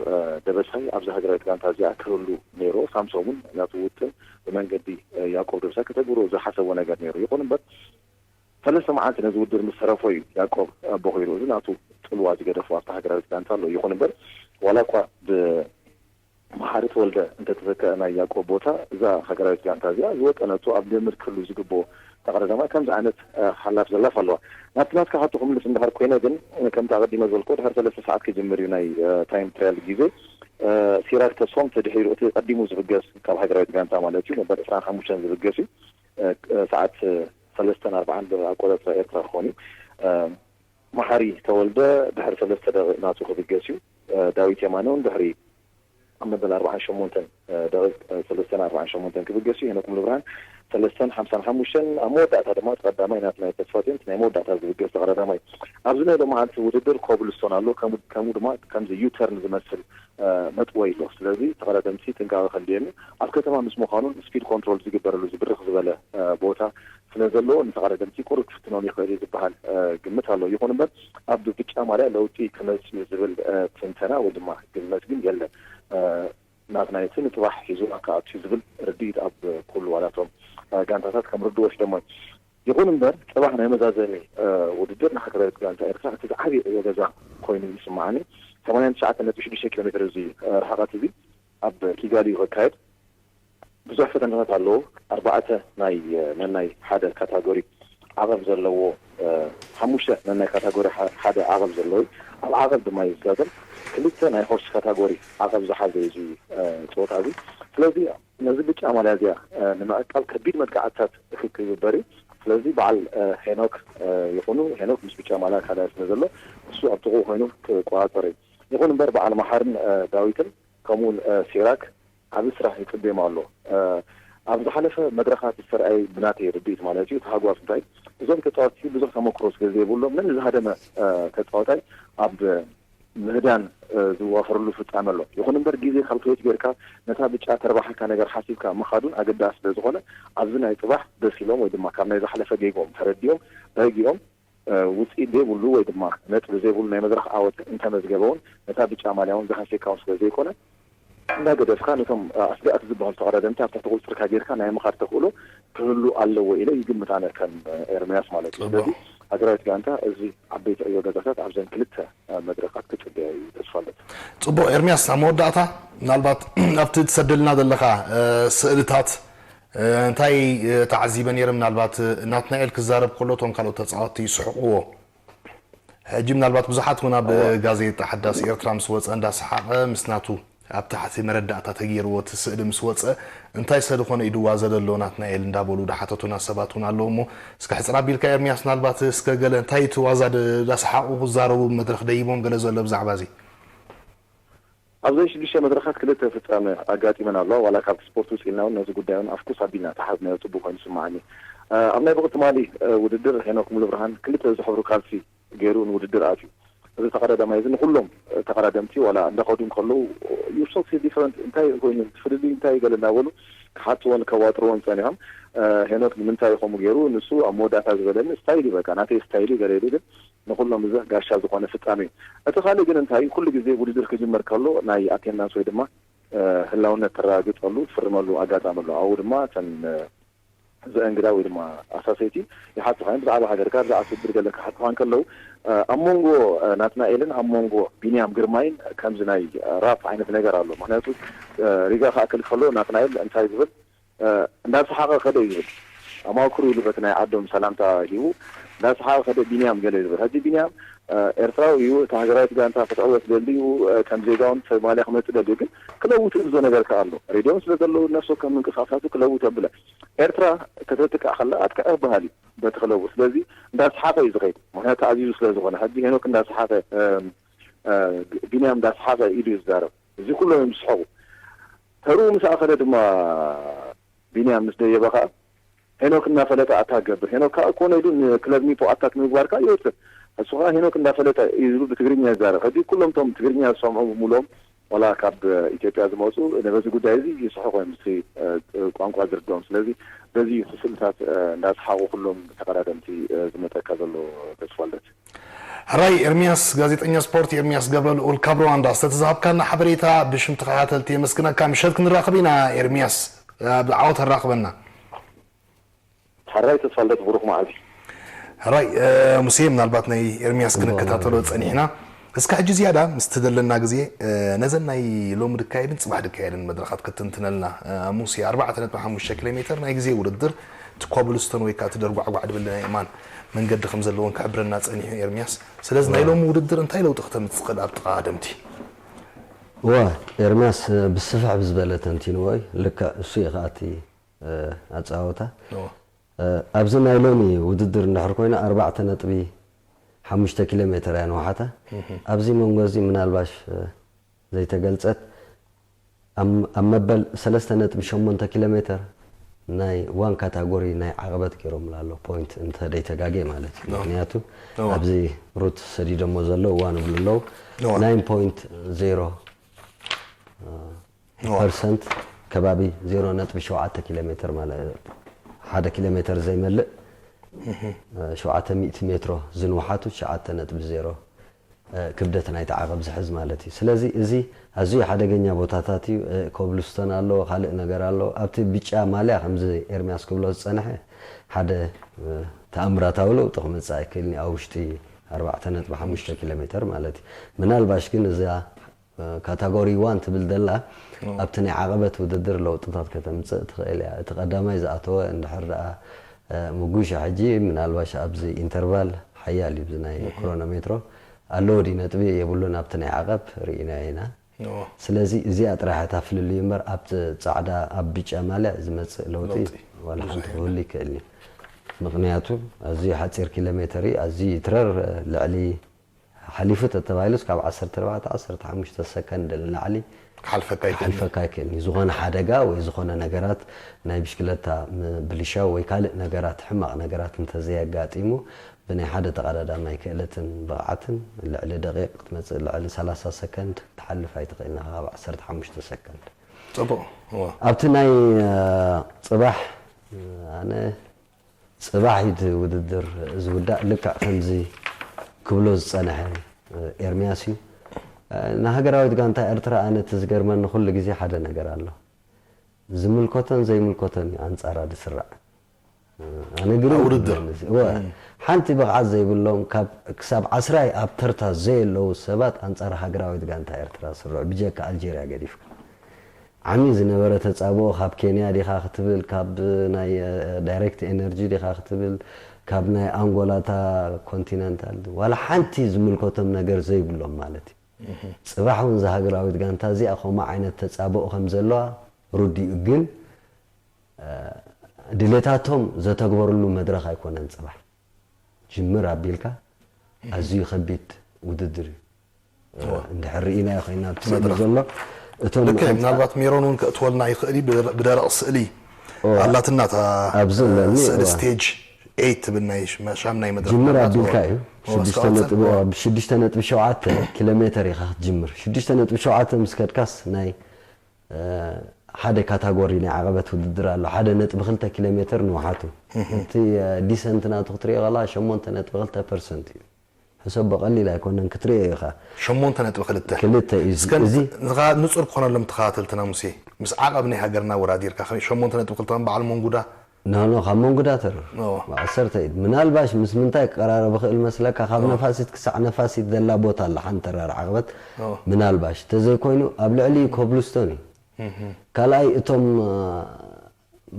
ደበሳይ ኣብዚ ሃገራዊት ጋንታ እዚኣ ክህሉ ነይርዎ። ሳምሶም እውን ናቱ ውጥን ብመንገዲ ያቆብ ደበሳይ ከተግብሮ ዝሓሰቦ ነገር ነይሩ። ይኹን እምበር ሰለስተ መዓልቲ ነዚ ውድድር ምስ ተረፎ እዩ ያቆብ ቦኺሩ። እዚ ናቱ ጽልዋ ዝገደፎ ኣብታ ሃገራዊት ጋንታ ኣሎ። ይኹን እምበር ዋላ እኳ ብ መሓሪ ተወልደ እንተተተክአ ናይ ያቆብ ቦታ እዛ ሃገራዊት ጋንታ እዚኣ ዝወጠነቶ ኣብ ልምምድ ክህሉ ዝግብኦ ተቐዳዳማይ ከምዚ ዓይነት ሓላፍ ዘላፍ ኣለዋ። ናብቲ ናትካ ሕቶ ክምልስ እንድሕር ኮይነ ግን ከምቲ ኣቐዲመ ዝበልክዎ ድሕሪ ሰለስተ ሰዓት ክጅምር እዩ ናይ ታይም ትራያል ግዜ። ሲራክ ተስፎም ተድሒሩ እቲ ቀዲሙ ዝብገስ ካብ ሃገራዊት ጋንታ ማለት እዩ ነበር ዕስራን ሓሙሽተን ዝብገስ እዩ። ሰዓት ሰለስተን ኣርባዓን ብኣቆጻጽራ ኤርትራ ክኾን እዩ። መሓሪ ተወልደ ድሕሪ ሰለስተ ደቂቕ ናቱ ክብገስ እዩ። ዳዊት የማነ እውን ድሕሪ ኣብ መበል ኣርባዓን ሸሞንተን ደቂቕ ሰለስተን ኣርባዓን ሸሞንተን ክብገስ እዩ። ሄኖክ ሙሉብርሃን ሰለስተን ሓምሳን ሓሙሽተን ኣብ መወዳእታ ድማ እቲ ቀዳማይ ናቲ ናይ ተስፋጽዮን እቲ ናይ መወዳእታ ዝብገስ ተቐዳዳማይ። ኣብዚ ናይ ሎማዓንቲ ውድድር ኮብልስቶን ኣሎ፣ ከምኡ ድማ ከምዚ ዩተርን ዝመስል መጥወይ ኣሎ። ስለዚ ተቐዳደምቲ ጥንቃቐ ከድልዮም እዩ። ኣብ ከተማ ምስ ምዃኑን ስፒድ ኮንትሮል ዝግበረሉ እዚ ብርኽ ዝበለ ቦታ ስለ ዘለዎ ንተቐዳደምቲ ቁሩብ ክፍትኖም ይኽእል እዩ ዝበሃል ግምት ኣሎ። ይኹን እምበር ኣብ ብጫ ማልያ ለውጢ ክመጽእ እዩ ዝብል ትንተና ወይ ድማ ግምት ግን የለን። ናትና እቲ ንጽባሕ ሒዙና ክኣቱ እዩ ዝብል ርድኢት ኣብ ኩሉ ዋላቶም ጋንታታት ከም ርድእ ወሲዶሞ። ይኹን እምበር ጽባሕ ናይ መዛዘሚ ውድድር ንሃገራዊት ጋንታ ኤርትራ እቲ ዝዓበየ ዕዮ ገዛ ኮይኑ ይስምዓኒ። ሰማንያን ትሽዓተን ነጥቢ ሽዱሽተ ኪሎ ሜትር እዚ ርሕቐት እዚ ኣብ ኪጋሊ እዩ ክካየድ። ብዙሕ ፈተነታት ኣለዎ። ኣርባዕተ ናይ ነናይ ሓደ ካታጎሪ ዓቐብ ዘለዎ፣ ሓሙሽተ ነናይ ካታጎሪ ሓደ ዓቐብ ዘለዎ፣ ኣብ ዓቐብ ድማ እዩ ዝዛዘም። ክልተ ናይ ሆርስ ካታጎሪ ዓቐብ ዝሓዘ እዩ እዚ ፀወታ እዚ። ስለዚ ነዚ ብጫ ማልያ እዚኣ ንምዕቃብ ከቢድ መጥቃዕትታት ክግበር እዩ። ስለዚ በዓል ሄኖክ ይኹኑ፣ ሄኖክ ምስ ብጫ ማልያ ካልኣይ ስለ ዘሎ እሱ ኣብ ጥቕኡ ኮይኑ ክቆፃፀር እዩ። ይኹን እምበር በዓል መሓርን ዳዊትን ከምኡውን ሲራክ ዓቢ ስራሕ ይጽበዮም ኣሎ። ኣብ ዝሓለፈ መድረኻት ዝተርኣየ ብናተይ ርድኢት ማለት እዩ፣ እቲ ሃጓፍ እንታይ እዞም ተጻወትቲ ብዙሕ ተመክሮ ስለ ዘይብሎም ነዚ ዝሃደመ ተጻዋታይ ኣብ ምህዳን ዝዋፈረሉ ፍጻመ ኣሎ። ይኹን እምበር ግዜ ካልኩሌት ጌርካ ነታ ብጫ ተርባሓካ ነገር ሓሲብካ ምኻዱን ኣገዳሲ ስለ ዝኾነ ኣብዚ ናይ ጽባሕ በሲሎም ወይ ድማ ካብ ናይ ዝሓለፈ ጌግኦም ተረዲኦም ረጊኦም ውፅኢት ዘይብሉ ወይ ድማ ነጥቢ ዘይብሉ ናይ መድረኽ ዓወት እንተመዝገበ እውን ነታ ብጫ ማልያ እውን ዝሃሰካ እውን ስለ ዘይኮነ እንዳገደፍካ ነቶም ኣስጋእቲ ዝበሃሉ ተቐዳደምቲ ኣብ ትሕቲ ቁፅፅርካ ጌርካ ናይ ምኻድ ተኽእሎ ክህሉ ኣለዎ ኢለ ይግምት፣ ኣነ ከም ኤርምያስ ማለት እዩ። ስለዚ ሃገራዊት ጋንታ እዚ ዓበይቲ ዕዮ ገዛታት ኣብዘን ክልተ መድረኻት ክፅበያ እዩ ተስፋ ኣለኒ። ፅቡቕ ኤርምያስ፣ ኣብ መወዳእታ ምናልባት ኣብቲ ትሰደልና ዘለኻ ስእልታት እንታይ ተዓዚበ ነይረ? ምናልባት ናትናኤል ክዛረብ ከሎ እቶም ካልኦት ተፃወትቲ ይስሕቕዎ። ሕጂ ምናልባት ብዙሓት እውን ኣብ ጋዜጣ ሓዳስ ኤርትራ ምስ ወፀ እንዳሰሓቐ ምስ ናቱ ኣብ ታሕቲ መረዳእታ ተገይርዎ እቲ ስእሊ ምስ ወፀ እንታይ ሰ ዝኾነ እዩ ድዋዘ ዘሎ ናትናኤል እንዳበሉ ድሓተቱና ሰባት እውን ኣለዉ። እሞ እስከ ሕፅር ኣቢልካ ኤርምያስ ምናልባት እስከ ገለ እንታይ እቲ ዋዛ እንዳሰሓቑ ክዛረቡ መድረኽ ደይቦም ገለ ዘሎ ብዛዕባ እዚ? ኣብዘን ሽዱሽተ መድረኻት ክልተ ፍጻመ ኣጋጢመን ኣለዋ። ዋላ ካብቲ ስፖርት ውፅእ ኢልና እውን ነዚ ጉዳይ እውን ኣፍኩስ ኣቢልና ተሓዝናዮ ፅቡቅ ኮይኑ ይስማዓኒ። ኣብ ናይ ብቅትማሊ ውድድር ሄኖክ ሙሉብርሃን ክልተ ዝሕብሩ ካልሲ ገይሩ ንውድድር ኣትዩ። እዚ ተቐዳዳማይ እዚ ንኩሎም ተቐዳደምቲ ዋላ እንዳኸዱ እንከለዉ you so different እንታይ ኮይኑ ፍልልይ እንታይ ገለ እንዳበሉ ክሓትዎን ከዋጥርዎን ፀኒሖም። ሄኖክ ንምንታይ ከምኡ ገይሩ ንሱ ኣብ መወዳእታ ዝበለኒ ስታይል እዩ በቃ ናተይ ስታይል እዩ ገለ ኢሉ ግን ንኹሎም እዚ ጋሻ ዝኾነ ፍጻሜ እዩ። እቲ ካልእ ግን እንታይ ኩሉ ግዜ ውድድር ክጅመር ከሎ ናይ ኣቴንዳንስ ወይ ድማ ህላውነት ተረጋግጸሉ ትፍርመሉ ኣጋጣሚ ኣሎ። ኣብኡ ድማ እተን ዘእንግዳ ወይ ድማ ኣሳሰይቲ ይሓቱኻ እዮም። ብዛዕባ ሃገርካ ብዛዕባ ስድር ገለ ክሓቱኻ እንከለዉ ኣብ መንጎ ናትናኤልን ኣብ መንጎ ቢንያም ግርማይን ከምዚ ናይ ራፕ ዓይነት ነገር ኣሎ። ምክንያቱ ሪጋ ክኣክል ከሎ ናትናኤል እንታይ ዝብል እንዳሰሓቐ ከደ ይብል ኣማክሩ ኢሉ በቲ ናይ ዓዶም ሰላምታ ሂቡ እንዳሰሓቐ ከደ ቢንያም ገለ ዝብል ሕጂ ቢንያም ኤርትራዊ እዩ። እቲ ሃገራዊት ጋንታ ክትዕወት ደሊ እዩ። ከም ዜጋ እውን ሰብ ማልያ ክመፅእ ደሊ እዩ። ግን ክለውጥ ዝብሎ ነገር ከኣ ኣሎ። ሬድዮም ስለ ዘለዉ ነፍሲ ወከፍ ምንቅስቃሳቱ ክለውጥ የብለ። ኤርትራ ከተጥቅዕ ከላ ኣጥቅዐ ይበሃል እዩ በቲ ክለቡ። ስለዚ እንዳሰሓቐ እዩ ዝኸይድ። ምክንያቱ ኣዚዙ ስለ ዝኾነ ሕጂ ሄኖክ እንዳሰሓቐ ቢንያም እንዳሰሓቐ ኢሉ እዩ ዝዛረብ። እዚ ኩሎም እዮም ዝስሕቑ። ተርኡ ምስ ኣኸለ ድማ ቢንያም ምስ ደየበ ከዓ ሄኖክ እናፈለጠ ኣታክ ገብር። ሄኖክ ከዓ ኮነ ኢሉ ንክለብ ሚፖ ኣታክ ንምግባር ከዓ ይወስድ። እሱ ከዓ ሄኖክ እንዳፈለጠ እዩ ዝብል ብትግርኛ ይዛረብ። ሕጂ ኩሎም እቶም ትግርኛ ዝሰምዑ ብምሉኦም ዋላ ካብ ኢትዮጵያ ዝመፁ በዚ ጉዳይ እዚ ይስሕቑ እዮም፣ ምስቲ ቋንቋ ዝርድኦም። ስለዚ በዚ ስእልታት እንዳሰሓቑ ኩሎም ተቐዳደምቲ ዝመፀካ ዘሎ ተስፋ ልደት። ሕራይ ኤርሚያስ፣ ጋዜጠኛ ስፖርት ኤርሚያስ ገብረልኡል ካብ ሩዋንዳ፣ ስለቲ ዝሃብካና ሓበሬታ ብሽም ተኸታተልቲ የመስግነካ። ምሸት ክንራኸብ ኢና ኤርሚያስ፣ ኣብ ዓወት ኣራኽበና። ሕራይ ተስፋልደት፣ ብሩኽ መዓልቲ። ሕራይ ሙሴ፣ ምናልባት ናይ ኤርሚያስ ክንከታተሎ ጸኒሕና። እስከ ሕጂ ዝያዳ ምስቲ ዘለና ግዜ ነዘን ናይ ሎሚ ድካየድን ጽባሕ ድካየድን መድረኻት ክትንትነልና። ሙሴ፣ ኣርባዕተ ነጥቢ ሓሙሽተ ኪሎ ሜትር ናይ ግዜ ውድድር፣ እቲ ኮብልስቶን ወይ ከዓ እቲ ደርጓዕጓዕ ድብል ናይ እማን መንገዲ ከም ዘለዎን ክሕብረና ጸኒሑ ኤርሚያስ። ስለዚ ናይ ሎሚ ውድድር እንታይ ለውጢ ክተምጽእ ትኽእል ኣብ ተቐዳደምቲ? እወ፣ ኤርሚያስ ብስፍሕ ብዝበለ ተንቲንዎ እዩ። ልክዕ እሱ እዩ ከዓ እቲ ኣጻወታ። ኣብዚ ናይ ሎሚ ውድድር እንድሕር ኮይኑ ኣርባዕተ ነጥቢ ሓሙሽተ ኪሎ ሜትር እያ ንውሓታ። ኣብዚ መንጎ እዚ ምናልባሽ ዘይተገልጸት ኣብ መበል ሰለስተ ነጥቢ ሸሞንተ ኪሎ ሜትር ናይ ዋን ካታጎሪ ናይ ዓቐበት ገይሮምላ ኣሎ፣ ፖይንት እንተ ደይተጋጌ ማለት እዩ። ምክንያቱ ኣብዚ ሩት ሰዲዶሞ ዘለዉ ዋን ይብሉ ኣለዉ። ናይን ፖይንት ዜሮ ፐርሰንት ከባቢ ዜሮ ነጥቢ ሸውዓተ ኪሎ ሜትር ማለት ሓደ ኪሎ ሜትር ዘይመልእ ሸውዓተ ሚእቲ ሜትሮ ዝንውሓቱ ትሽዓተ ነጥቢ ዜሮ ክብደት ናይቲ ዓቐብ ዝሕዝ ማለት እዩ። ስለዚ እዚ ኣዝዩ ሓደገኛ ቦታታት እዩ። ኮብልስቶን ኣሎ፣ ካልእ ነገር ኣሎ። ኣብቲ ብጫ ማልያ ከምዚ ኤርሚያስ ክብሎ ዝጸንሐ ሓደ ተኣምራታዊ ለውጢ ክመጽእ ኣይክእልን እዩ ኣብ ውሽጢ ኣርባዕተ ነጥቢ ሓሙሽተ ኪሎ ሜትር ማለት እዩ። ምናልባሽ ግን እዛ ካታጎሪ ዋን ትብል ዘላ ኣብቲ ናይ ዓቐበት ውድድር ለውጥታት ከተምፅእ ትኽእል እያ። እቲ ቀዳማይ ዝኣተወ እንድሕር ደኣ ምጉሻ ሕጂ ምናልባሽ ኣብዚ ኢንተርቫል ሓያል እዩ ናይ ክሮኖሜትሮ ኣለዎ ድዩ ነጥቢ የብሉን ኣብቲ ናይ ዓቐብ ርኢናዮ ኢና። ስለዚ እዚኣ ጥራሕ እታ ፍልልዩ እምበር ኣብ ፃዕዳ ኣብ ብጫ ማልያ ዝመፅእ ለውጢ ዋላ ሓንቲ ክህሉ ይክእል እዩ። ምክንያቱ ኣዝዩ ሓፂር ኪሎ ሜትር እዩ፣ ኣዝዩ ይትረር ልዕሊ ሓሊፉ ተተባሂሉስ ካብ ዓሰርተ ኣርባዕተ ዓሰርተ ሓሙሽተ ሰከንድ ንላዕሊ ክሓልፈካ ኣይክእልን እዩ። ዝኾነ ሓደጋ ወይ ዝኾነ ነገራት ናይ ብሽክለታ ምብልሻው ወይ ካልእ ነገራት ሕማቕ ነገራት እንተዘየጋጢሙ ብናይ ሓደ ተቐዳዳማይ ክእለትን ብቕዓትን ልዕሊ ደቂቕ ክትመፅእ ልዕሊ ሰላሳ ሰከንድ ክትሓልፍ ኣይትኽእልን ኢኻ ካብ ዓሰርተ ሓሙሽተ ሰከንድ። ፅቡቕ። ኣብቲ ናይ ፅባሕ ኣነ ጽባሕ እዩ እቲ ውድድር ዝውዳእ። ልክዕ ከምዚ ክብሎ ዝጸንሐ ኤርምያስ እዩ። ንሃገራዊት ጋንታ ኤርትራ ኣነ እቲ ዝገርመኒ ኩሉ ግዜ ሓደ ነገር ኣሎ። ዝምልከቶን ዘይምልከቶን እዩ ኣንጻራ ዝስራዕ። ኣነ ግርም ኣብ ውድድር። ይብለኒ እዚ። እወ፣ ሓንቲ ብቕዓት ዘይብሎም ካብ ክሳብ ዓስራይ ኣብ ተርታ ዘየለዉ ሰባት ኣንጻር ሃገራዊት ጋንታ ኤርትራ ስርዑ ብጀካ ኣልጀርያ ገዲፍካ። ዓሚ ዝነበረ ተጻብኦ ካብ ኬንያ ዲኻ ክትብል፣ ካብ ናይ ዳይሬክት ኤነርጂ ዲኻ ክትብል፣ ካብ ናይ ኣንጎላታ ኮንቲነንታል ዋላ ሓንቲ ዝምልከቶም ነገር ዘይብሎም ማለት እዩ። ጽባሕ እውን እዛ ሃገራዊት ጋንታ እዚኣ ከምኡ ዓይነት ተጻብኦ ከም ዘለዋ ርዲኡ፣ ግን ድሌታቶም ዘተግበርሉ መድረኽ ኣይኮነን። ጽባሕ ጅምር ኣቢልካ ኣዝዩ ከቢድ ውድድር እዩ። እንድሕር ርኢናዮ ኮይና ኣብቲ ስእሊ ዘሎ እቶም ልክ ምናልባት ሜሮን እውን ከእትወልና ይኽእል እዩ ብደረቕ ስእሊ ኣላትና እታ ኣብዚ ኣለኒ፣ ስእሊ እዋ። ስቴጅ ኤይት ትብል ናይ ሻምናይ መድረኽ ጅምር ናት። ኣቢልካ እዩ እዋ፣ እስካብ ሽዱሽተ ነጥቢ እዋ። ብሽዱሽተ ነጥቢ ሸውዓተ ኪሎ ሜተር ኢኻ ክትጅምር። ሽዱሽተ ነጥቢ ሸውዓተ ምስ ከድካስ ናይ ሓደ ካታጎሪ ናይ ዓቐበት ውድድር ኣሎ። ሓደ ነጥቢ ክልተ ኪሎ ሜተር ንውሓቱ። እቲ ዲሰንት ናቱ ክትሪኦ ከላ ሸሞንተ ነጥቢ ክልተ ፐርሰንት እዩ። ሕሰብ ብቐሊል ኣይኮነን ክትሪኦ ኢኻ። ሸሞንተ ነጥቢ ክልተ ክልተ እዩ። እስከ እዚ ንጽ- ንጹር ክኾነሎም ተኸታተልትና ሙሴ፣ ምስ ዓቐብ ናይ ሃገርና ወዳዲርካ ከመይ ሸሞንተ ነጥቢ ክልተ ከም በዓል መንጉዳ ንሆኖ ካብ መንጉዳ ተር ኦ። ዓሰርተ እዩ። ምናልባሽ ምስ ምንታይ ክቀራረብ ይኽእል መስለካ? ካብ ነፋሲት ክሳዕ ነፋሲት ዘላ ቦታ ኣላ ሓንቲ ተራር ዓቕበት። ኦ። ምናልባሽ ተዘይኮይኑ ኣብ ልዕሊ ኮብልስቶን እዩ። ካልኣይ እቶም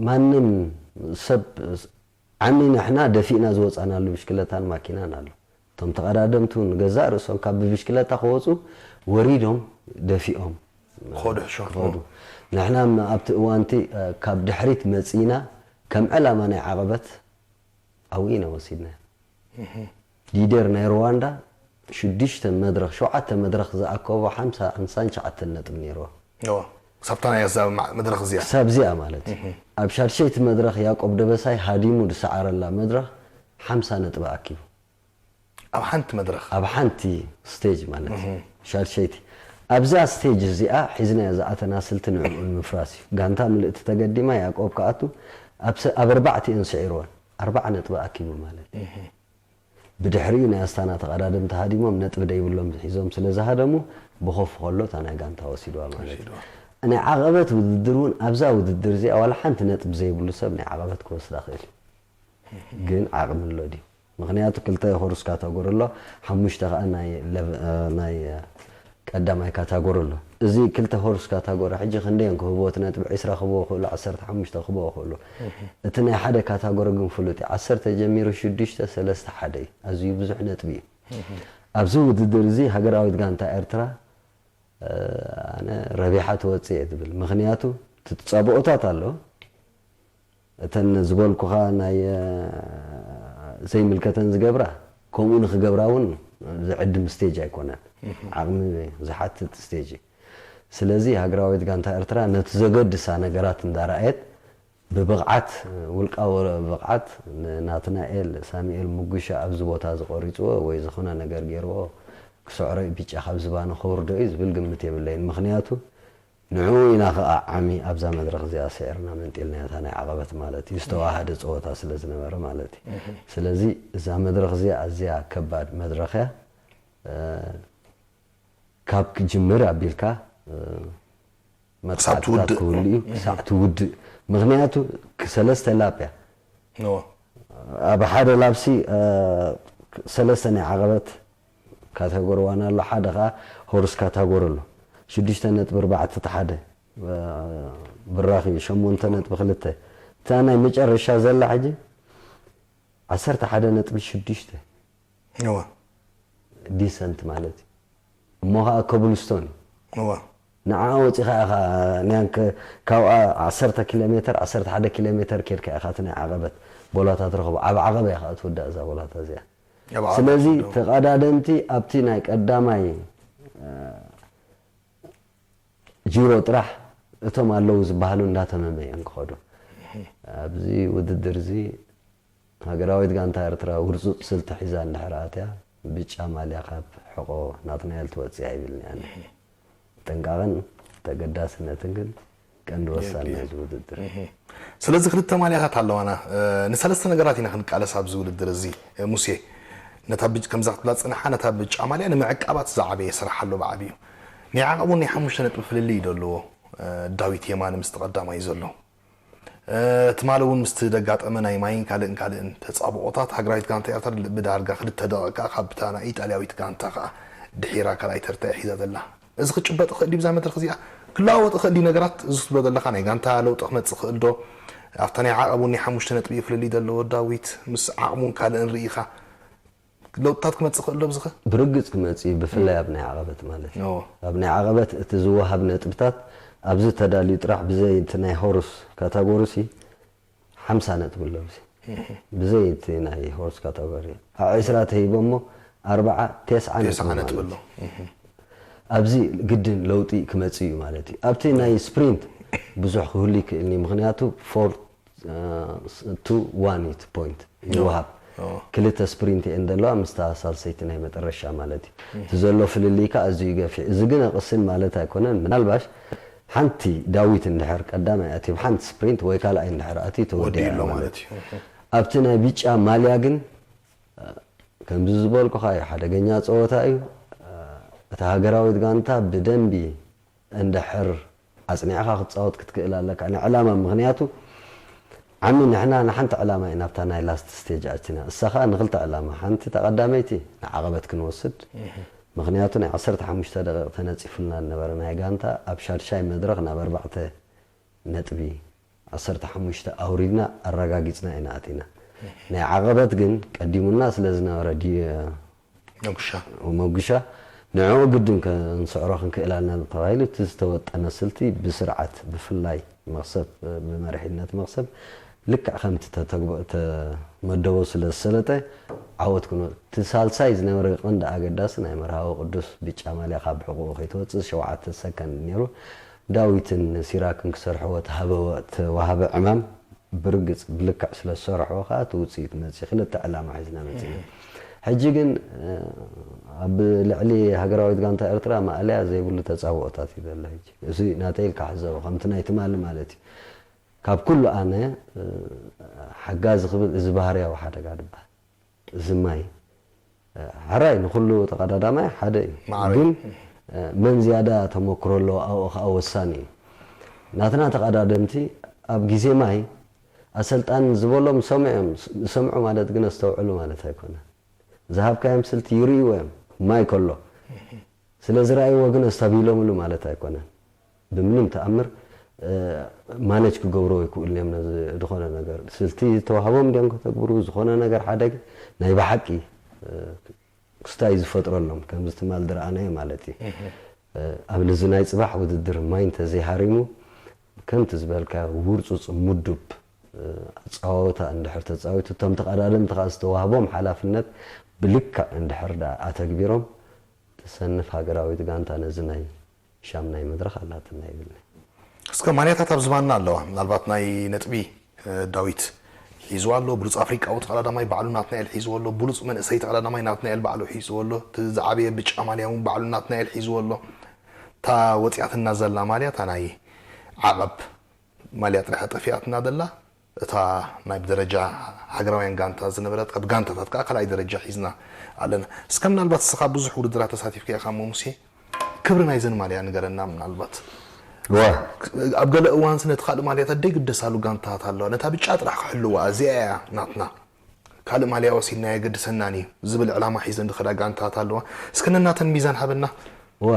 ማንም ሰብ ዓሚ ንሕና ደፊእና ዝወፃናሉ ብሽክለታን ማኪናን ኣሎ። እቶም ተቐዳደምቲ እውን ገዛእ ርእሶም ካብ ብብሽክለታ ክወፁ ወሪዶም ደፊኦም ክኸዱ ሕሾም። ክኸዱ። ንሕና ኣብቲ እዋንቲ ካብ ድሕሪት መፂና ከም ዕላማ ናይ ዓቐበት ኣብኡ ኢና ወሲድና። ሊደር ናይ ሩዋንዳ ሽዱሽተ መድረኽ ሸውዓተ መድረኽ ዝኣከቦ ሓምሳ ሓምሳን ትሽዓተን ነጥቢ ነይርዎ። እዋ። ክሳብታ ናይ እዛ ማ- መድረኽ እዚኣ ክሳብ እዚኣ ማለት እዩ። ኣብ ሻድሸይቲ መድረኽ ያቆብ ደበሳይ ሃዲሙ ዝሰዓረላ መድረኽ ሓምሳ ነጥቢ ኣኪቡ ኣብ ሓንቲ መድረኽ ኣብ ሓንቲ ስቴጅ ማለት እዩ። ሻድሸይቲ ኣብዛ ስቴጅ እዚኣ ሒዝናዮ ዝኣተና ስልቲ ንዕኡ ንምፍራስ እዩ። ጋንታ ምልእቲ ተገዲማ ያቆብ ክኣቱ ኣብ ስ- ኣብ ኣርባዕቲኤን ስዒርወን ኣርባዓ ነጥቢ ኣኪቡ ማለት እዩ። ብድሕሪኡ ናይ ኣስታና ተቐዳደምቲ ሃዲሞም ነጥቢ ደይብሎም ሒዞም ስለ ዝሃደሙ ብኾፍ ከሎ እታ ናይ ጋንታ ወሲድዋ ማለት እዩ። ናይ ዓቐበት ውድድር እውን ኣብዛ ውድድር እዚኣ ዋላ ሓንቲ ነጥቢ ዘይብሉ ሰብ ናይ ዓቐበት ክወስዳ ክእል እዩ። ግን ዓቕሚ ኣሎ ድዩ? ምኽንያቱ ክልተ ሆርስ ካታጎሪ ኣሎ፣ ሓሙሽተ ከዓ ናይ ለቭ- ናይ ቀዳማይ ካታጎሪ ኣሎ። እዚ ክልተ ሆርስ ካታጎሪ ሕጂ ክንደየን ክህብዎ እቲ ነጥቢ ዒስራ ክህብዎ ክእሉ ዓሰርተ ሓሙሽተ ክህብዎ ክእሉ። እቲ ናይ ሓደ ካታጎሪ ግን ፍሉጥ እዩ። ዓሰርተ ጀሚሩ ሽዱሽተ ሰለስተ ሓደ እዩ። ኣዝዩ ብዙሕ ነጥቢ እዩ። ኣብዚ ውድድር እዚ ሃገራዊት ጋንታ ኤርትራ ኣነ ረቢሓ ትወፅእ እየ ትብል። ምኽንያቱ እቲ ተፃብኦታት ኣሎ እተን ዝበልኩኻ ናይ ዘይምልከተን ዝገብራ ከምኡ ንክገብራ እውን ዝዕድም ስቴጅ ኣይኮነን። ዓቕሚ ዝሓትት ስቴጅ እዩ። ስለዚ ሃገራዊት ጋንታ ኤርትራ ነቲ ዘገድሳ ነገራት እንዳረኣየት ብብቕዓት ውልቃዊ ብቕዓት ንናትናኤል ሳሙኤል ሙጉሻ ኣብዚ ቦታ ዝቆሪፅዎ ወይ ዝኾነ ነገር ገይርዎ ክስዕሮ እዩ ቢጫ ካብ ዝባኑ ክውርዶ እዩ ዝብል ግምት የብለይን። ምኽንያቱ ንዕኡ ኢና ከዓ ዓሚ ኣብዛ መድረኽ እዚኣ ስዒርና መንጢልናዮ እታ ናይ ዓቐበት ማለት እዩ። ዝተዋሃደ ፀወታ ስለ ዝነበረ ማለት እዩ። ስለዚ እዛ መድረኽ እዚኣ ኣዝያ ከባድ መድረኽ እያ። ካብ ክጅምር ኣቢልካ መጥቃዕትታት ክህሉ እዩ ክሳዕ ትውድእ። ምኽንያቱ ሰለስተ ላፕ እያ። ኣብ ሓደ ላፕሲ ሰለስተ ናይ ዓቐበት ካተጎሪ ዋን ኣሎ፣ ሓደ ከዓ ሆርስ ካታጎሪ ኣሎ። ሽዱሽተ ነጥቢ ኣርባዕተ ሓደ ብራኺ ሸሞንተ ነጥቢ ክልተ እታ ናይ መጨረሻ ዘላ ሕጂ ዓሰርተ ሓደ ነጥቢ ሽዱሽተ እወ ዲሰንት ማለት እዩ። እሞ ከዓ ኮብልስቶን እዩ። እወ ንዓ ወፂኻ ኢኻ ንያን ከ- ካብኣ ዓሰርተ ኪሎ ሜተር ዓሰርተ ሓደ ኪሎ ሜተር ኬድካ ኢኻ እቲ ናይ ዓቐበት ቦላታ ትረኽቦ። ኣብ ዓቐበ እያ ከዓ ትውዳእ እዛ ቦላታ እዚኣ። ኣብ ዓቐብ ስለዚ ትውዳእ። ተቐዳደምቲ ኣብቲ ናይ ቀዳማይ እ፣ ጂሮ ጥራሕ እቶም ኣለዉ ዝበሃሉ እንዳተመመ እዮም ክኸዱ። ኣብዚ ውድድር እዚ ሃገራዊት ጋንታ ኤርትራ ውርጹጽ ስልቲ ሒዛ እንድሕር ኣትያ ብጫ ማልያ ካብ ሕቖ ናትናኤል ትወጽእ ኣይብልን እያ። ጥንቃቐን ተገዳስነትን ግን ቀንዲ ወሳኒ ናይዚ ውድድር። ስለዚ ክልተ ማልያታት ኣለዋና። ንሰለስተ ነገራት ኢና ክንቃለስ ኣብዚ ውድድር እዚ ሙሴ። ነታ ብጭ ከምዛ ክትብላ ዝጸንሓ ነታ ብጫ ማልያ ንምዕቃባት ዝዓበየ ስራሕ ኣሎ ብዓብዩ። ናይ ዓቐቡ ናይ ሓሙሽተ ነጥቢ ፍልልይ እዩ ዘለዎ ዳዊት የማነ ምስ ተቐዳማይ ዘሎ። ትማሊ እውን ምስቲ ደጋጠመ ናይ ማይን ካልእን ካልእን ተጻብኦታት ሃገራዊት ጋንታ ኤርትራ ብዳርጋ ክልተ ደቂቃ ካብታ ናይ ኢጣልያዊት ጋንታ ከኣ ድሒራ ካልኣይ ተርታ እያ ሒዛ ዘላ። እዚ ክጭበጥ ይኽእል ድዩ ብዛ መድረኽ እዚኣ? ክለዋወጥ ይኽእል ድዩ ነገራት? እዚ ክትብሎ ዘለኻ ናይ ጋንታ ለውጢ ክመጽእ ይኽእል ዶ? ኣብታ ናይ ዓቐብ እውን ናይ ሓሙሽተ ነጥቢ እዩ ፍልልይ ዘለዎ ዳዊት ምስ ዓቕሙን ካልእን ርኢኻ ለውጥታት ክመጽእ ይኽእል ዶ ብዝኸ? ብርግጽ ክመጽእ እዩ፣ ብፍላይ ኣብ ናይ ዓቐበት ማለት እዩ። ኦ። ኣብ ናይ ዓቐበት እቲ ዝወሃብ ነጥብታት ኣብዚ ተዳልዩ ጥራሕ ብዘይ እቲ ናይ ሆርስ ካታጎሪሲ ሓምሳ ነጥቢ ኣሎ ኣብዚ። ብዘይ እቲ ናይ ሆርስ ካታጎሪ ኣብ ዕስራ ተሂቦ እሞ ኣርባዓ፣ ተስዓ ነጥቢ ተስዓ ማለት ነጥቢ ኣሎ። እዩ። ኣብዚ ግድን ለውጢ ክመጽእ እዩ ማለት እዩ። ኣብቲ ናይ ስፕሪንት ብዙሕ ክህሉ ይክእልኒ፣ ምኽንያቱ ፎር ቱ ዋን ዩት ፖይንት ይወሃብ። ኦ። ክልተ ስፕሪንት እየን ዘለዋ ምስታ ሳልሰይቲ ናይ መጠረሻ ማለት እዩ። እቲ ዘሎ ፍልልይ ከኣ ኣዝዩ ገፊሕ። እዚ ግን ኣቕስን ማለት ኣይኮነን። ምናልባሽ ሓንቲ ዳዊት እንድሕር ቀዳማይ ኣትዩ ብሓንቲ ስፕሪንት ወይ ካልኣይ እንድሕር ኣትዩ ተወዲኡ ወዲኡ ኣሎ ኣሎ ማለት ማለት እዩ። ኣብቲ ናይ ቢጫ ማልያ ግን ከምዚ ዝበልኩኻ እዩ፣ ሓደገኛ ጸወታ እዩ። እታ ሃገራዊት ጋንታ ብደንቢ እንድሕር ኣጽኒዕኻ ክትጻወት ክትክእል ኣለካ ንዕላማ። ምኽንያቱ ዓሚ ንሕና ንሓንቲ ዕላማ ኢና ኣብታ ናይ ላስት ስቴጅ ኣቲና። እሳ ኸኣ ንኽልተ ዕላማ፣ ሓንቲ ተቐዳመይቲ ንዓቐበት ክንወስድ። ምኽንያቱ ናይ ዓሰርተ ሓሙሽተ ደቂቕ ተነጺፉልና ዝነበረ ናይ ጋንታ ኣብ ሻድሻይ መድረኽ ናብ ኣርባዕተ ነጥቢ ዓሰርተ ሓሙሽተ ኣውሪድና ኣረጋጊጽና ኢና ኣቲና። ናይ ዓቐበት ግን ቀዲሙና ስለ ዝነበረ ድዩ መጉሻ። መጉሻ ንዕኡ ግድን ከንስዕሮ ክንክእል ኣለና ተባሂሉ እቲ ዝተወጠነ ስልቲ ብስርዓት ብፍላይ መኽሰብ ብመሪሕነት መኽሰብ ልክዕ ከምቲ ተተግበ- ተመደቦ ስለ ዝሰለጠ ዓወት ክንወ እቲ ሳልሳይ ዝነበረ ቀንዲ ኣገዳሲ ናይ መርሃዊ ቅዱስ ብጫ ማልያ ካብ ሕቑኡ ከይትወፅእ ሸውዓተ ሰከንድ ነይሩ። ዳዊትን ሲራክን ክሰርሕዎ ተሃበወ- ተዋሃበ ዕማም ብርግጽ ብልክዕ ስለ ዝሰርሕዎ ከኣ እቲ ውጽኢት መጺኡ ክልተ ዕላማ ሒዝና መጺና። ሕጂ ግን ኣብ ልዕሊ ሃገራዊት ጋንታ ኤርትራ ማእለያ ዘይብሉ ተጻብኦታት እዩ ዘሎ። ሕጂ እዚ ናተይ ኢልካ ሕዘቦ ከምቲ ናይ ትማሊ ማለት እዩ። ካብ ኩሉ ኣነ ሓጋዚ ክብል እዚ ባህርያዊ ሓደጋ ድበሃል እዚ ማይ ሕራይ ንኹሉ ተቐዳዳማይ ሓደ እዩ። ማዕረ እዩ። ግን መን ዝያዳ ተመክሮ ኣለዎ ኣብኡ ከዓ ወሳኒ እዩ። ናትና ተቐዳደምቲ ኣብ ግዜ ማይ ኣሰልጣኒ ዝበሎም ዝሰምዑ እዮም። ዝሰምዑ ማለት ግን ኣስተውዕሉ ማለት ኣይኮነን። ዝሃብካዮም ስልቲ ይርእይዎ እዮም ማይ ከሎ። ስለ ዝረኣይዎ ግን ኣስታቢሎምሉ ማለት ኣይኮነን። ብምንም ተኣምር ማነጅ ክገብርዎ ኣይክእሉን እዮም። ነዚ ዝኾነ ነገር ስልቲ ዝተዋህቦም ድዮም ከተግብሩ ዝኾነ ነገር ሓደ ግን ናይ ብሓቂ ክስታይ ዝፈጥረሎም ከምዚ ትማል ዝረኣናዮ ማለት እዩ። ኣብ ልዚ ናይ ፅባሕ ውድድር ማይ እንተዘይሃሪሙ ከምቲ ዝበልካ ውርፁፅ ሙዱብ ኣፀዋወታ እንድሕር ተፃዊቱ እቶም ተቐዳደምቲ ከዓ ዝተዋህቦም ሓላፍነት ብልክዕ እንድሕር ደኣ ኣተግቢሮም ተሰንፍ ሃገራዊት ጋንታ ነዚ ናይ ሻምናይ መድረኽ ኣላትና ይብል። እስከ ማልያታት ኣብ ዝባንና ኣለዋ። ምናልባት ናይ ነጥቢ ዳዊት ሒዝዋ ኣሎ። ብሉፅ ኣፍሪቃዊ ተቐዳዳማይ ባዕሉ ናትናኤል ሒዝዎ ኣሎ። ብሉፅ መንእሰይ ተቐዳዳማይ ናትናኤል ባዕሉ ሒዝዎ ኣሎ። እቲ ዝዓበየ ብጫ ማልያ እውን ባዕሉ ናትናኤል ሒዝዎ ኣሎ። እታ ወፂኣትና ዘላ ማልያ እታ ናይ ዓቐብ ማልያ ጥራሕ ጠፊኣትና ዘላ እታ ናይ ብደረጃ ሃገራውያን ጋንታ ዝነበረት ኣብ ጋንታታት ከዓ ካልኣይ ደረጃ ሒዝና ኣለና። እስከ ምናልባት እስኻ ብዙሕ ውድድራት ተሳቲፍካ ኢኻ እሞ ሙሴ ክብሪ ናይዘን ማልያ ንገረና ምናልባት። ዋ ኣብ ገለ እዋንስ ነቲ ካልእ ማልያታት ደይግደሳሉ ጋንታታት ኣለዋ። ነታ ብጫ ጥራሕ ክሕልዋ እዚኣ እያ ናትና። ካልእ ማልያ ወሲድና የገድሰናን እዩ ዝብል ዕላማ ሒዘን ዝኸዳ ጋንታታት ኣለዋ። እስከ ነናተን ሚዛን ሃበና። ዋ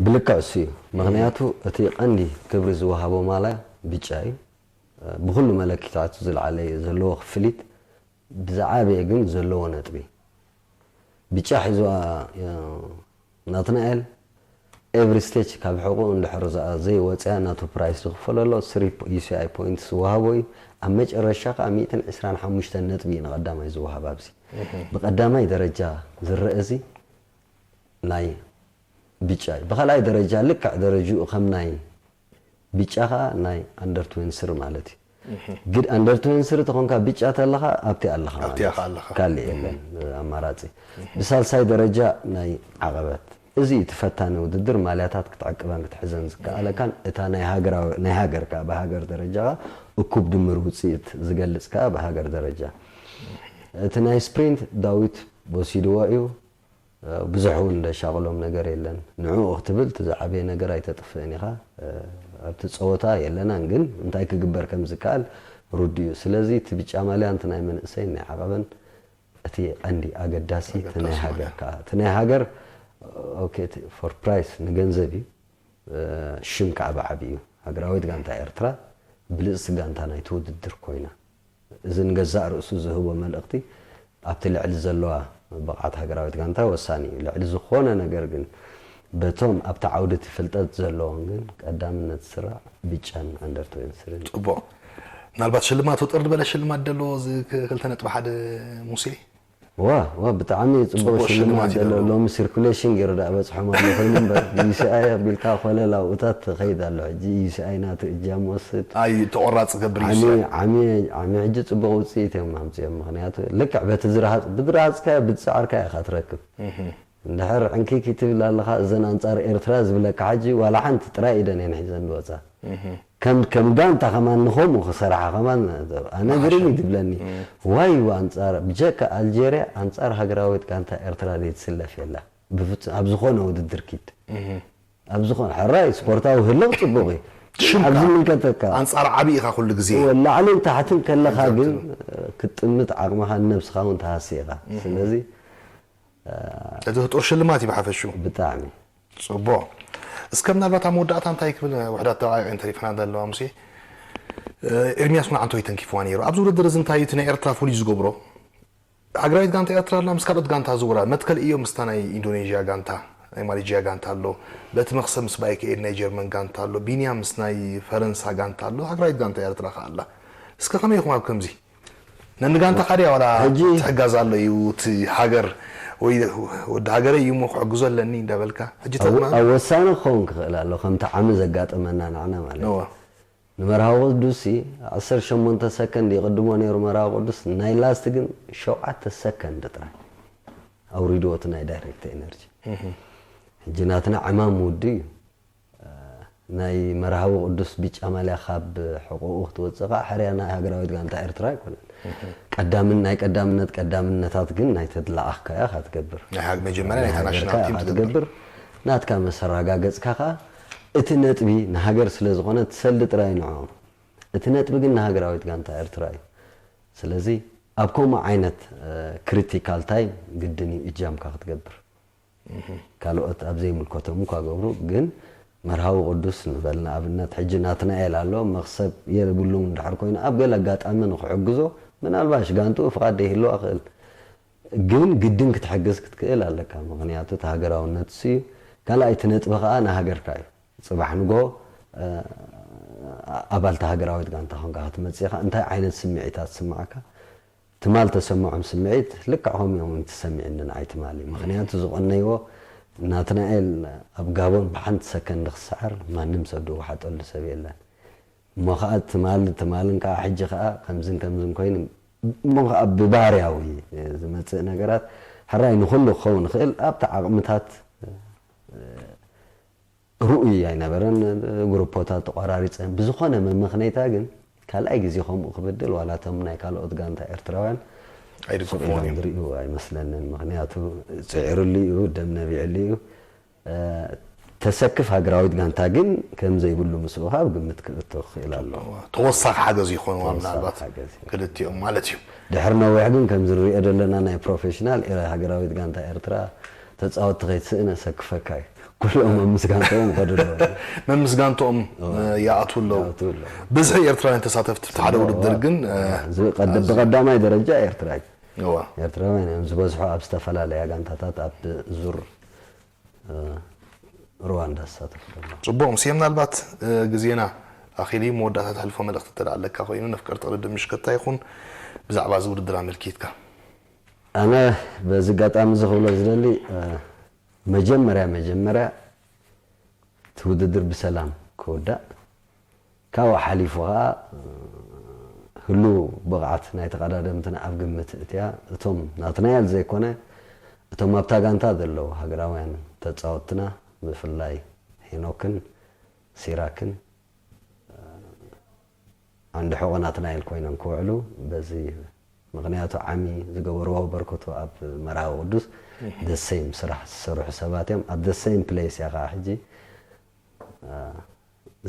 ብልክዕ እሱ እዩ። ምኽንያቱ እቲ ቀንዲ ክብሪ ዝወሃቦ ማልያ ብጫ እዩ። ብኹሉ መለኪታት ዝለዓለ እዩ ዘለዎ ክፍሊት ብዝዓበየ ግን ዘለዎ ነጥቢ። ብጫ ሒዝዋ ናትናኤል ኤቭሪ ስቴጅ ካብ ሕቑ እንድሕር ዘይወፅያ ናቱ ፕራይስ ዝኽፈለሎ ስሪ ዩሲኣይ ፖይንትስ ዝወሃቦ እዩ። ኣብ መጨረሻ ከዓ ሚእትን ዕስራን ሓሙሽተን ነጥቢ እዩ ንቐዳማይ ዝወሃብ ኣብዚ ብቐዳማይ ደረጃ ዝረአ እዚ ናይ ብጫ እዩ። ብኻልኣይ ደረጃ ልክዕ ደረጅኡ ከም ናይ ብጫ ከዓ ናይ ኣንደር ትዌንቲ ስሪ ማለት እዩ። ግድ ኣንደር ትዌንቲ ስሪ ተኾንካ ብጫ ተለኻ ኣብቲ ኣለኻ ኣብቲ ማለት ኢኻ ኣለኻ። ካልእ የለን ኣማራፂ። ብሳልሳይ ደረጃ ናይ ዓቐበት እዚ እዩ እቲ ፈታኒ ውድድር ማልያታት ክትዕቅበን ክትሕዘን ዝከኣለካን እታ ናይ ሃገራዊ ናይ ሃገር ከዓ ብሃገር ደረጃ ከዓ እኩብ ድምር ውፅኢት ዝገልፅ ከዓ ብሃገር ደረጃ እቲ ናይ ስፕሪንት ዳዊት ወሲድዎ እዩ። ብዙሕ እውን ዘሻቕሎም ነገር የለን። ንዕኡ ክትብል እቲ ዝዓበየ ነገር ኣይተጥፍእን ኢኻ። ኣብቲ ጸወታ የለናን፣ ግን እንታይ ክግበር ከም ዝከኣል ርዱእ እዩ። ስለዚ እቲ ብጫ ማልያ፣ እቲ ናይ መንእሰይ ናይ ዓቐበን፣ እቲ ቀንዲ ኣገዳሲ እቲ ናይ ሃገር ከኣ፣ እቲ ናይ ሃገር፣ ኦኬ፣ እቲ ፎር ፕራይስ ንገንዘብ እዩ። ሽም ከዓ ብዓቢ እዩ። ሃገራዊት ጋንታ ኤርትራ ብልጽቲ ጋንታ ናይቲ ውድድር ኮይና፣ እዚ ንገዛእ ርእሱ ዝህቦ መልእኽቲ ኣብቲ ልዕሊ ዘለዋ ብቕዓት ሃገራዊት ጋንታ ወሳኒ እዩ። ልዕሊ ዝኾነ ነገር ግን በቶም ኣብቲ ዓውዲ እቲ ፍልጠት ዘለዎም ግን ቀዳምነት ዝስራዕ ብጫን ኣንደር ትዌንቲ ስሪን። ጽቡቕ። ምናልባት ሽልማት ውጥር ዝበለ ሽልማት ደሎ እዚ ክልተ ነጥቢ ሓደ ሙሴ? ዋ ዋ ብጣዕሚ ጽቡቕ ሽልማት ዘሎ። ሎሚ ሲርኩሌሽን ገይሩ ዳኣ በጽሖም ኣሎ ኮይኑ እምበር፣ ዩሲኣይ ኣቢልካ ኮለል ኣብኡታት ትኸይድ ኣሎ። ሕጂ ዩሲኣይ ናቱ እጃም ወስድ። ኣይ ተቆራጽ ገብር ዩሲኣይ። ዓሚ ዓሚ ሕጂ ጽቡቕ ውጽኢት እዮም ኣምጺኦም። ምኽንያቱ ልክዕ በቲ ዝረሃጽ ብዝረሃጽካዮ ብዝጸዓርካዮ ኢኻ ትረክብ። እንድሕር ዕንኪኪ ትብል ኣለኻ፣ እዘን ኣንጻር ኤርትራ ዝብለካ ሕጂ ዋላ ሓንቲ ጥራይ ኢደን እየን ሒዘን ዝወጻ። ከም ከም ጋንታ ከማን ንኸምኡ ክሰርሓ ከማን ኣነ ግርም እዩ ዝብለኒ። ዋይ ኣንጻር ብጀካ ኣልጀርያ ኣንጻር ሃገራዊት ጋንታ ኤርትራ ዘይትስለፍ የላ ብፍጹም ኣብ ዝኾነ ውድድር ኪድ ኣብ ዝኾነ ሕራይ ስፖርታዊ ህልቕ ጽቡቕ እዩ። ሽምካ ኣብ ዝምልከተካ ኣንጻር ዓቢ ኢኻ ኩሉ ግዜ። እወ፣ ላዕልን ታሕትን ከለኻ ግን ክትጥምት ዓቕምኻ ንነብስኻ እውን ትሃሲ ኢኻ። ስለዚ እቲ ህጡር ሽልማት እዩ ብሓፈሽኡ። ብጣዕሚ ጽቡቕ። እስከ ምናልባት ኣብ መወዳእታ እንታይ ክብል ውሕዳት ደቓይቕ እየን ተሪፈና ዘለዋ ሙሴ። ኤርሚያስ እውን ዓንቶ ይተንኪፍዋ ነይሩ። ኣብዚ ውድድር እዚ እንታይ እዩ እቲ ናይ ኤርትራ ፍሉይ ዝገብሮ? ሃገራዊት ጋንታ ኤርትራ ኣላ ምስ ካልኦት ጋንታ ዝውራ መትከል እዮም ምስታ ናይ ኢንዶኔዥያ ጋንታ ናይ ማሌጅያ ጋንታ ኣሎ። በቲ መክሰብ ምስ ባይከኤድ ናይ ጀርመን ጋንታ ኣሎ። ቢንያም ምስ ናይ ፈረንሳ ጋንታ ኣሎ። ሃገራዊት ጋንታ ኤርትራ ከኣ ኣላ። እስከ ከመይ ኢኹም ኣብ ከምዚ ነንጋንታ ካድያ ዋላ ሕጂ ትሕጋዝ ኣሎ እዩ እቲ ሃገር ወይ ወዲ ሃገረ እዩ እሞ ክሕግዞ ኣለኒ እንዳበልካ ሕጂ ተማ ኣብ ወሳነ ክኸውን ክኽእል ኣሎ ከምቲ ዓሚ ዘጋጠመና ንዓና ማለት እዩ። ንመርሃዊ ቅዱስ ዓሰርተ ሸሞንተ ሰከንድ ይቕድሞ ነይሩ መርሃዊ ቅዱስ ናይ ላስት ግን ሸውዓተ ሰከንድ ጥራይ ኣውሪድዎ እቲ ናይ ዳይሬክት ኤነርጂ። ሕጂ ናትና ዕማም ውዱ እዩ። ናይ መርሃዊ ቅዱስ ቢጫ ማልያ ካብ ሕቆኡ ክትወፅእ ከዓ ሕርያ ናይ ሃገራዊት ጋንታ ኤርትራ ኣይኮነን። ቀዳምን ናይ ቀዳምነት ቀዳምነታት ግን ናይ ተድላኣኽካያ ካትገብር ናይ ሃግ- መጀመርያ ናይ ናይ ሃገርካ ተናሽናል ቲም ኢኻ ትገብር። ትገብር። ናትካ መሰራጋገፅካ ከዓ እቲ ነጥቢ ንሃገር ስለ ዝኾነ ትሰልዲ ጥራይ ንዕኦም። እቲ ነጥቢ ግን ንሃገራዊት ጋንታ ኤርትራ እዩ። ስለዚ ኣብ ከምኡ ዓይነት ክሪቲካል ታይም ግድን እዩ እጃምካ ክትገብር። ካልኦት ኣብ ዘይምልከቶም እኳ ገብሩ ግን መርሃዊ ቅዱስ ንበል ንኣብነት ሕጂ ናትናኤል ኣሎ መኽሰብ የብሉን እንድሕር ኮይኑ ኣብ ገለ ኣጋጣሚ ንክሕግዞ ምናልባሽ ጋንትኡ ፍቓድ ደይህልዋ ክእል ግን ግድን ክትሕግዝ ክትክእል ኣለካ ምኽንያቱ እቲ ሃገራውነት እሱ እዩ ካልኣይቲ ነጥቢ ከዓ ንሃገርካ እዩ ጽባሕ ንጎ ኣባልቲ ሃገራዊት ጋንታ ኮንካ ክትመጽእ ኢኻ እንታይ ዓይነት ስምዒታት ዝስምዓካ ትማል ተሰምዖም ስምዒት ልክዕ ከምኡ እዮም ተሰሚዕኒ ንዓይ ትማሊ ምኽንያቱ ዝቐነይዎ ናትናኤል ኣብ ጋቦን ብሓንቲ ሰከንድ ክሰዓር ማንም ሰብ ዝወሓጠሉ ሰብ የለን እሞ ከዓ ትማሊ ትማልን ከዓ ሕጂ ከዓ ከምዝን ከምዝን ኮይኑ እሞ ከዓ ብባርያዊ ዝመፅእ ነገራት ሕራይ ንኩሉ ክኸውን ይኽእል ኣብቲ ዓቕምታት ርኡይ ኣይነበረን ግሩፖታት ተቋራሪፀን ብዝኾነ መመኽነይታ ግን ካልኣይ ግዜ ከምኡ ክብድል ዋላ እቶም ናይ ካልኦት ጋንታ ኤርትራውያን ሱቕ ኢሎም ዝርእዩ ኣይመስለንን ምኽንያቱ ፅዒርሉ እዩ ደም ነቢዕሉ እዩ ተሰክፍ ሃገራዊት ጋንታ ግን ከም ዘይብሉ ምስኡ ካብ ግምት ክእቶ ክኽእል ኣሎ ተወሳኺ ሓገዝ ይኾንዋ ምናልባት ክልቲኦም ማለት እዩ ድሕሪ ነዊሕ ግን ከም ዝንሪኦ ዘለና ናይ ፕሮፌሽናል ሃገራዊት ጋንታ ኤርትራ ተጻወትቲ ከይትስእነ ሰክፈካ እዩ ኩሎም መምስጋንትኦም ይኸዱ ኣለዉ መምስጋንትኦም ይኣትዉ ኣለዉ ብዝሒ ኤርትራውያን ተሳተፍቲ እቲ ሓደ ውድድር ግን ብቐዳማይ ደረጃ ኤርትራ እዩ ኤርትራውያን እዮም ዝበዝሑ ኣብ ዝተፈላለያ ጋንታታት ኣብ ዙር ሩዋንዳ ዝሳተፉ ዘለዉ ፅቡቕ ሙሴ ምናልባት ግዜና ኣኺሉ መወዳእታ ተሕልፎ መልእኽቲ እንተ ኣለካ ኮይኑ ነፍቀርቲ ቅድድም ምሽከታ ይኹን ብዛዕባ እዚ ውድድር ኣመልኪትካ ኣነ በዚ ኣጋጣሚ እዚ ክብሎ ዝደሊ መጀመርያ መጀመርያ እቲ ውድድር ብሰላም ክውዳእ ካብኡ ሓሊፉ ከዓ ህሉው ብቕዓት ናይ ተቐዳደምትና ኣብ ግምት እትያ እቶም ናትናኤል ዘይኮነ እቶም ኣብታ ጋንታ ዘለዉ ሃገራውያን ተፃወትና ብፍላይ ሄኖክን ሲራክን ዓንዲ ሕቖ ናትናኤል ኮይኖም ክውዕሉ በዚ ምኽንያቱ ዓሚ ዝገበርዎ በርክቶ ኣብ መርሃዊ ቅዱስ ደሰይም ስራሕ ዝሰርሑ ሰባት እዮም ኣብ ደሰይም ፕሌስ እያ ከዓ ሕጂ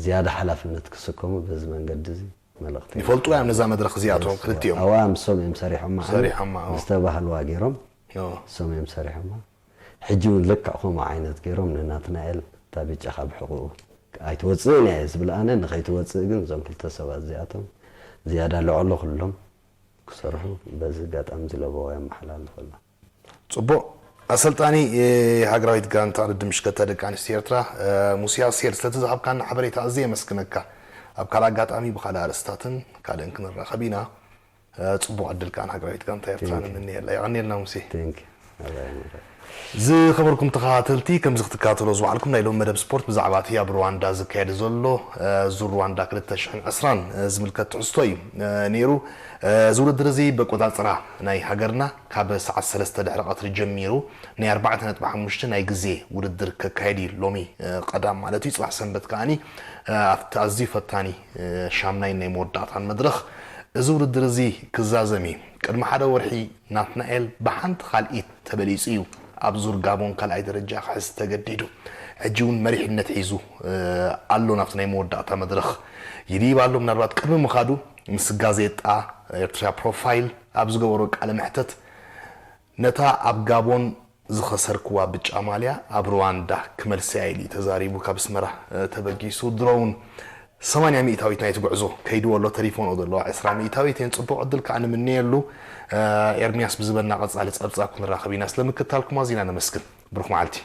ዝያዳ ሓላፍነት ክስከሙ በዚ መንገዲ እዚ መልእኽቲ ይፈልጡ እዮም ነዛ መድረኽ እዚኣቶም ክልቲኦም ኣዋ ምሶም እዮም ሰሪሖማ ሰሪሖማ ዝተባህልዋ ገይሮም እሶም እዮም ሰሪሖማ ሕጂ እውን ልክዕ ከምኡ ዓይነት ገይሮም ንናትናኤል እታ ብጫ ካብ ሕቑኡ ኣይትወፅእን እያ ዝብል ኣነ ንኸይትወፅእ ግን እዞም ክልተ ሰባት እዚኣቶም ዝያዳ ልዕሎ ኩሎም ክሰርሑ በዚ ኣጋጣሚ ዝለበዎ የመሓላልፍ ኣሎ ፅቡቕ ኣሰልጣኒ ሃገራዊት ጋንታ ርድም ሽከተ ደቂ ኣንስትዮ ኤርትራ ሙስያ ሴል ስለቲ ዝሃብካና ሓበሬታ ኣዝየ የመስግነካ ኣብ ካልእ ኣጋጣሚ ብካልእ ኣርእስታትን ካልእን ክንራኸብ ኢና ፅቡቕ ዕድል ከኣ ንሃገራዊት ጋንታ ኤርትራ ንምንየላ የቐንየልና ሙሴ ዝኸበርኩም ተኸታተልቲ ከምዚ ክትከታተሎ ዝወዓልኩም ናይ ሎም መደብ ስፖርት ብዛዕባ እቲ ኣብ ሩዋንዳ ዝካየድ ዘሎ ዙር ሩዋንዳ ክልተ ሽሕን ዕስራን ዝምልከት ትሕዝቶ እዩ ነይሩ እዚ ውድድር እዚ በቆፃፅራ ናይ ሃገርና ካብ ሰዓት ሰለስተ ድሕሪ ቀትሪ ጀሚሩ ናይ ኣርባዕተ ነጥቢ ሓሙሽተ ናይ ግዜ ውድድር ከካየድ እዩ ሎሚ ቀዳም ማለት እዩ ፅባሕ ሰንበት ከዓኒ ኣብቲ ኣዝዩ ፈታኒ ሻምናይን ናይ መወዳእታን መድረኽ እዚ ውድድር እዚ ክዛዘም እዩ ቅድሚ ሓደ ወርሒ ናትናኤል ብሓንቲ ካልኢት ተበሊፁ እዩ ኣብ ዙር ጋቦን ካልኣይ ደረጃ ክሕዝ ተገዲዱ ሕጂ እውን መሪሕነት ሒዙ ኣሎ ናብቲ ናይ መወዳእታ መድረኽ ይድይብ ኣሎ ምናልባት ቅድሚ ምኻዱ ምስ ጋዜጣ ኤርትራ ፕሮፋይል ኣብ ዝገበሮ ቃለ መሕተት ነታ ኣብ ጋቦን ዝኸሰርክዋ ብጫ ማልያ ኣብ ሩዋንዳ ክመልሰያ ኢሉ እዩ ተዛሪቡ ካብ ኣስመራ ተበጊሱ ድሮ እውን ሰማንያ ሚእታዊት ናይቲ ጉዕዞ ከይድዎ ኣሎ ተሪፎንኦ ዘለዋ ዕስራ ሚእታዊት እየን ፅቡቕ ዕድል ከዓ ንምነየሉ ኤርሚያስ ብዝበና ቀፃሊ ፀብፃብ ክንራኸብ ኢና ስለምክታልኩም ኣዚና ነመስግን ብሩክ መዓልቲ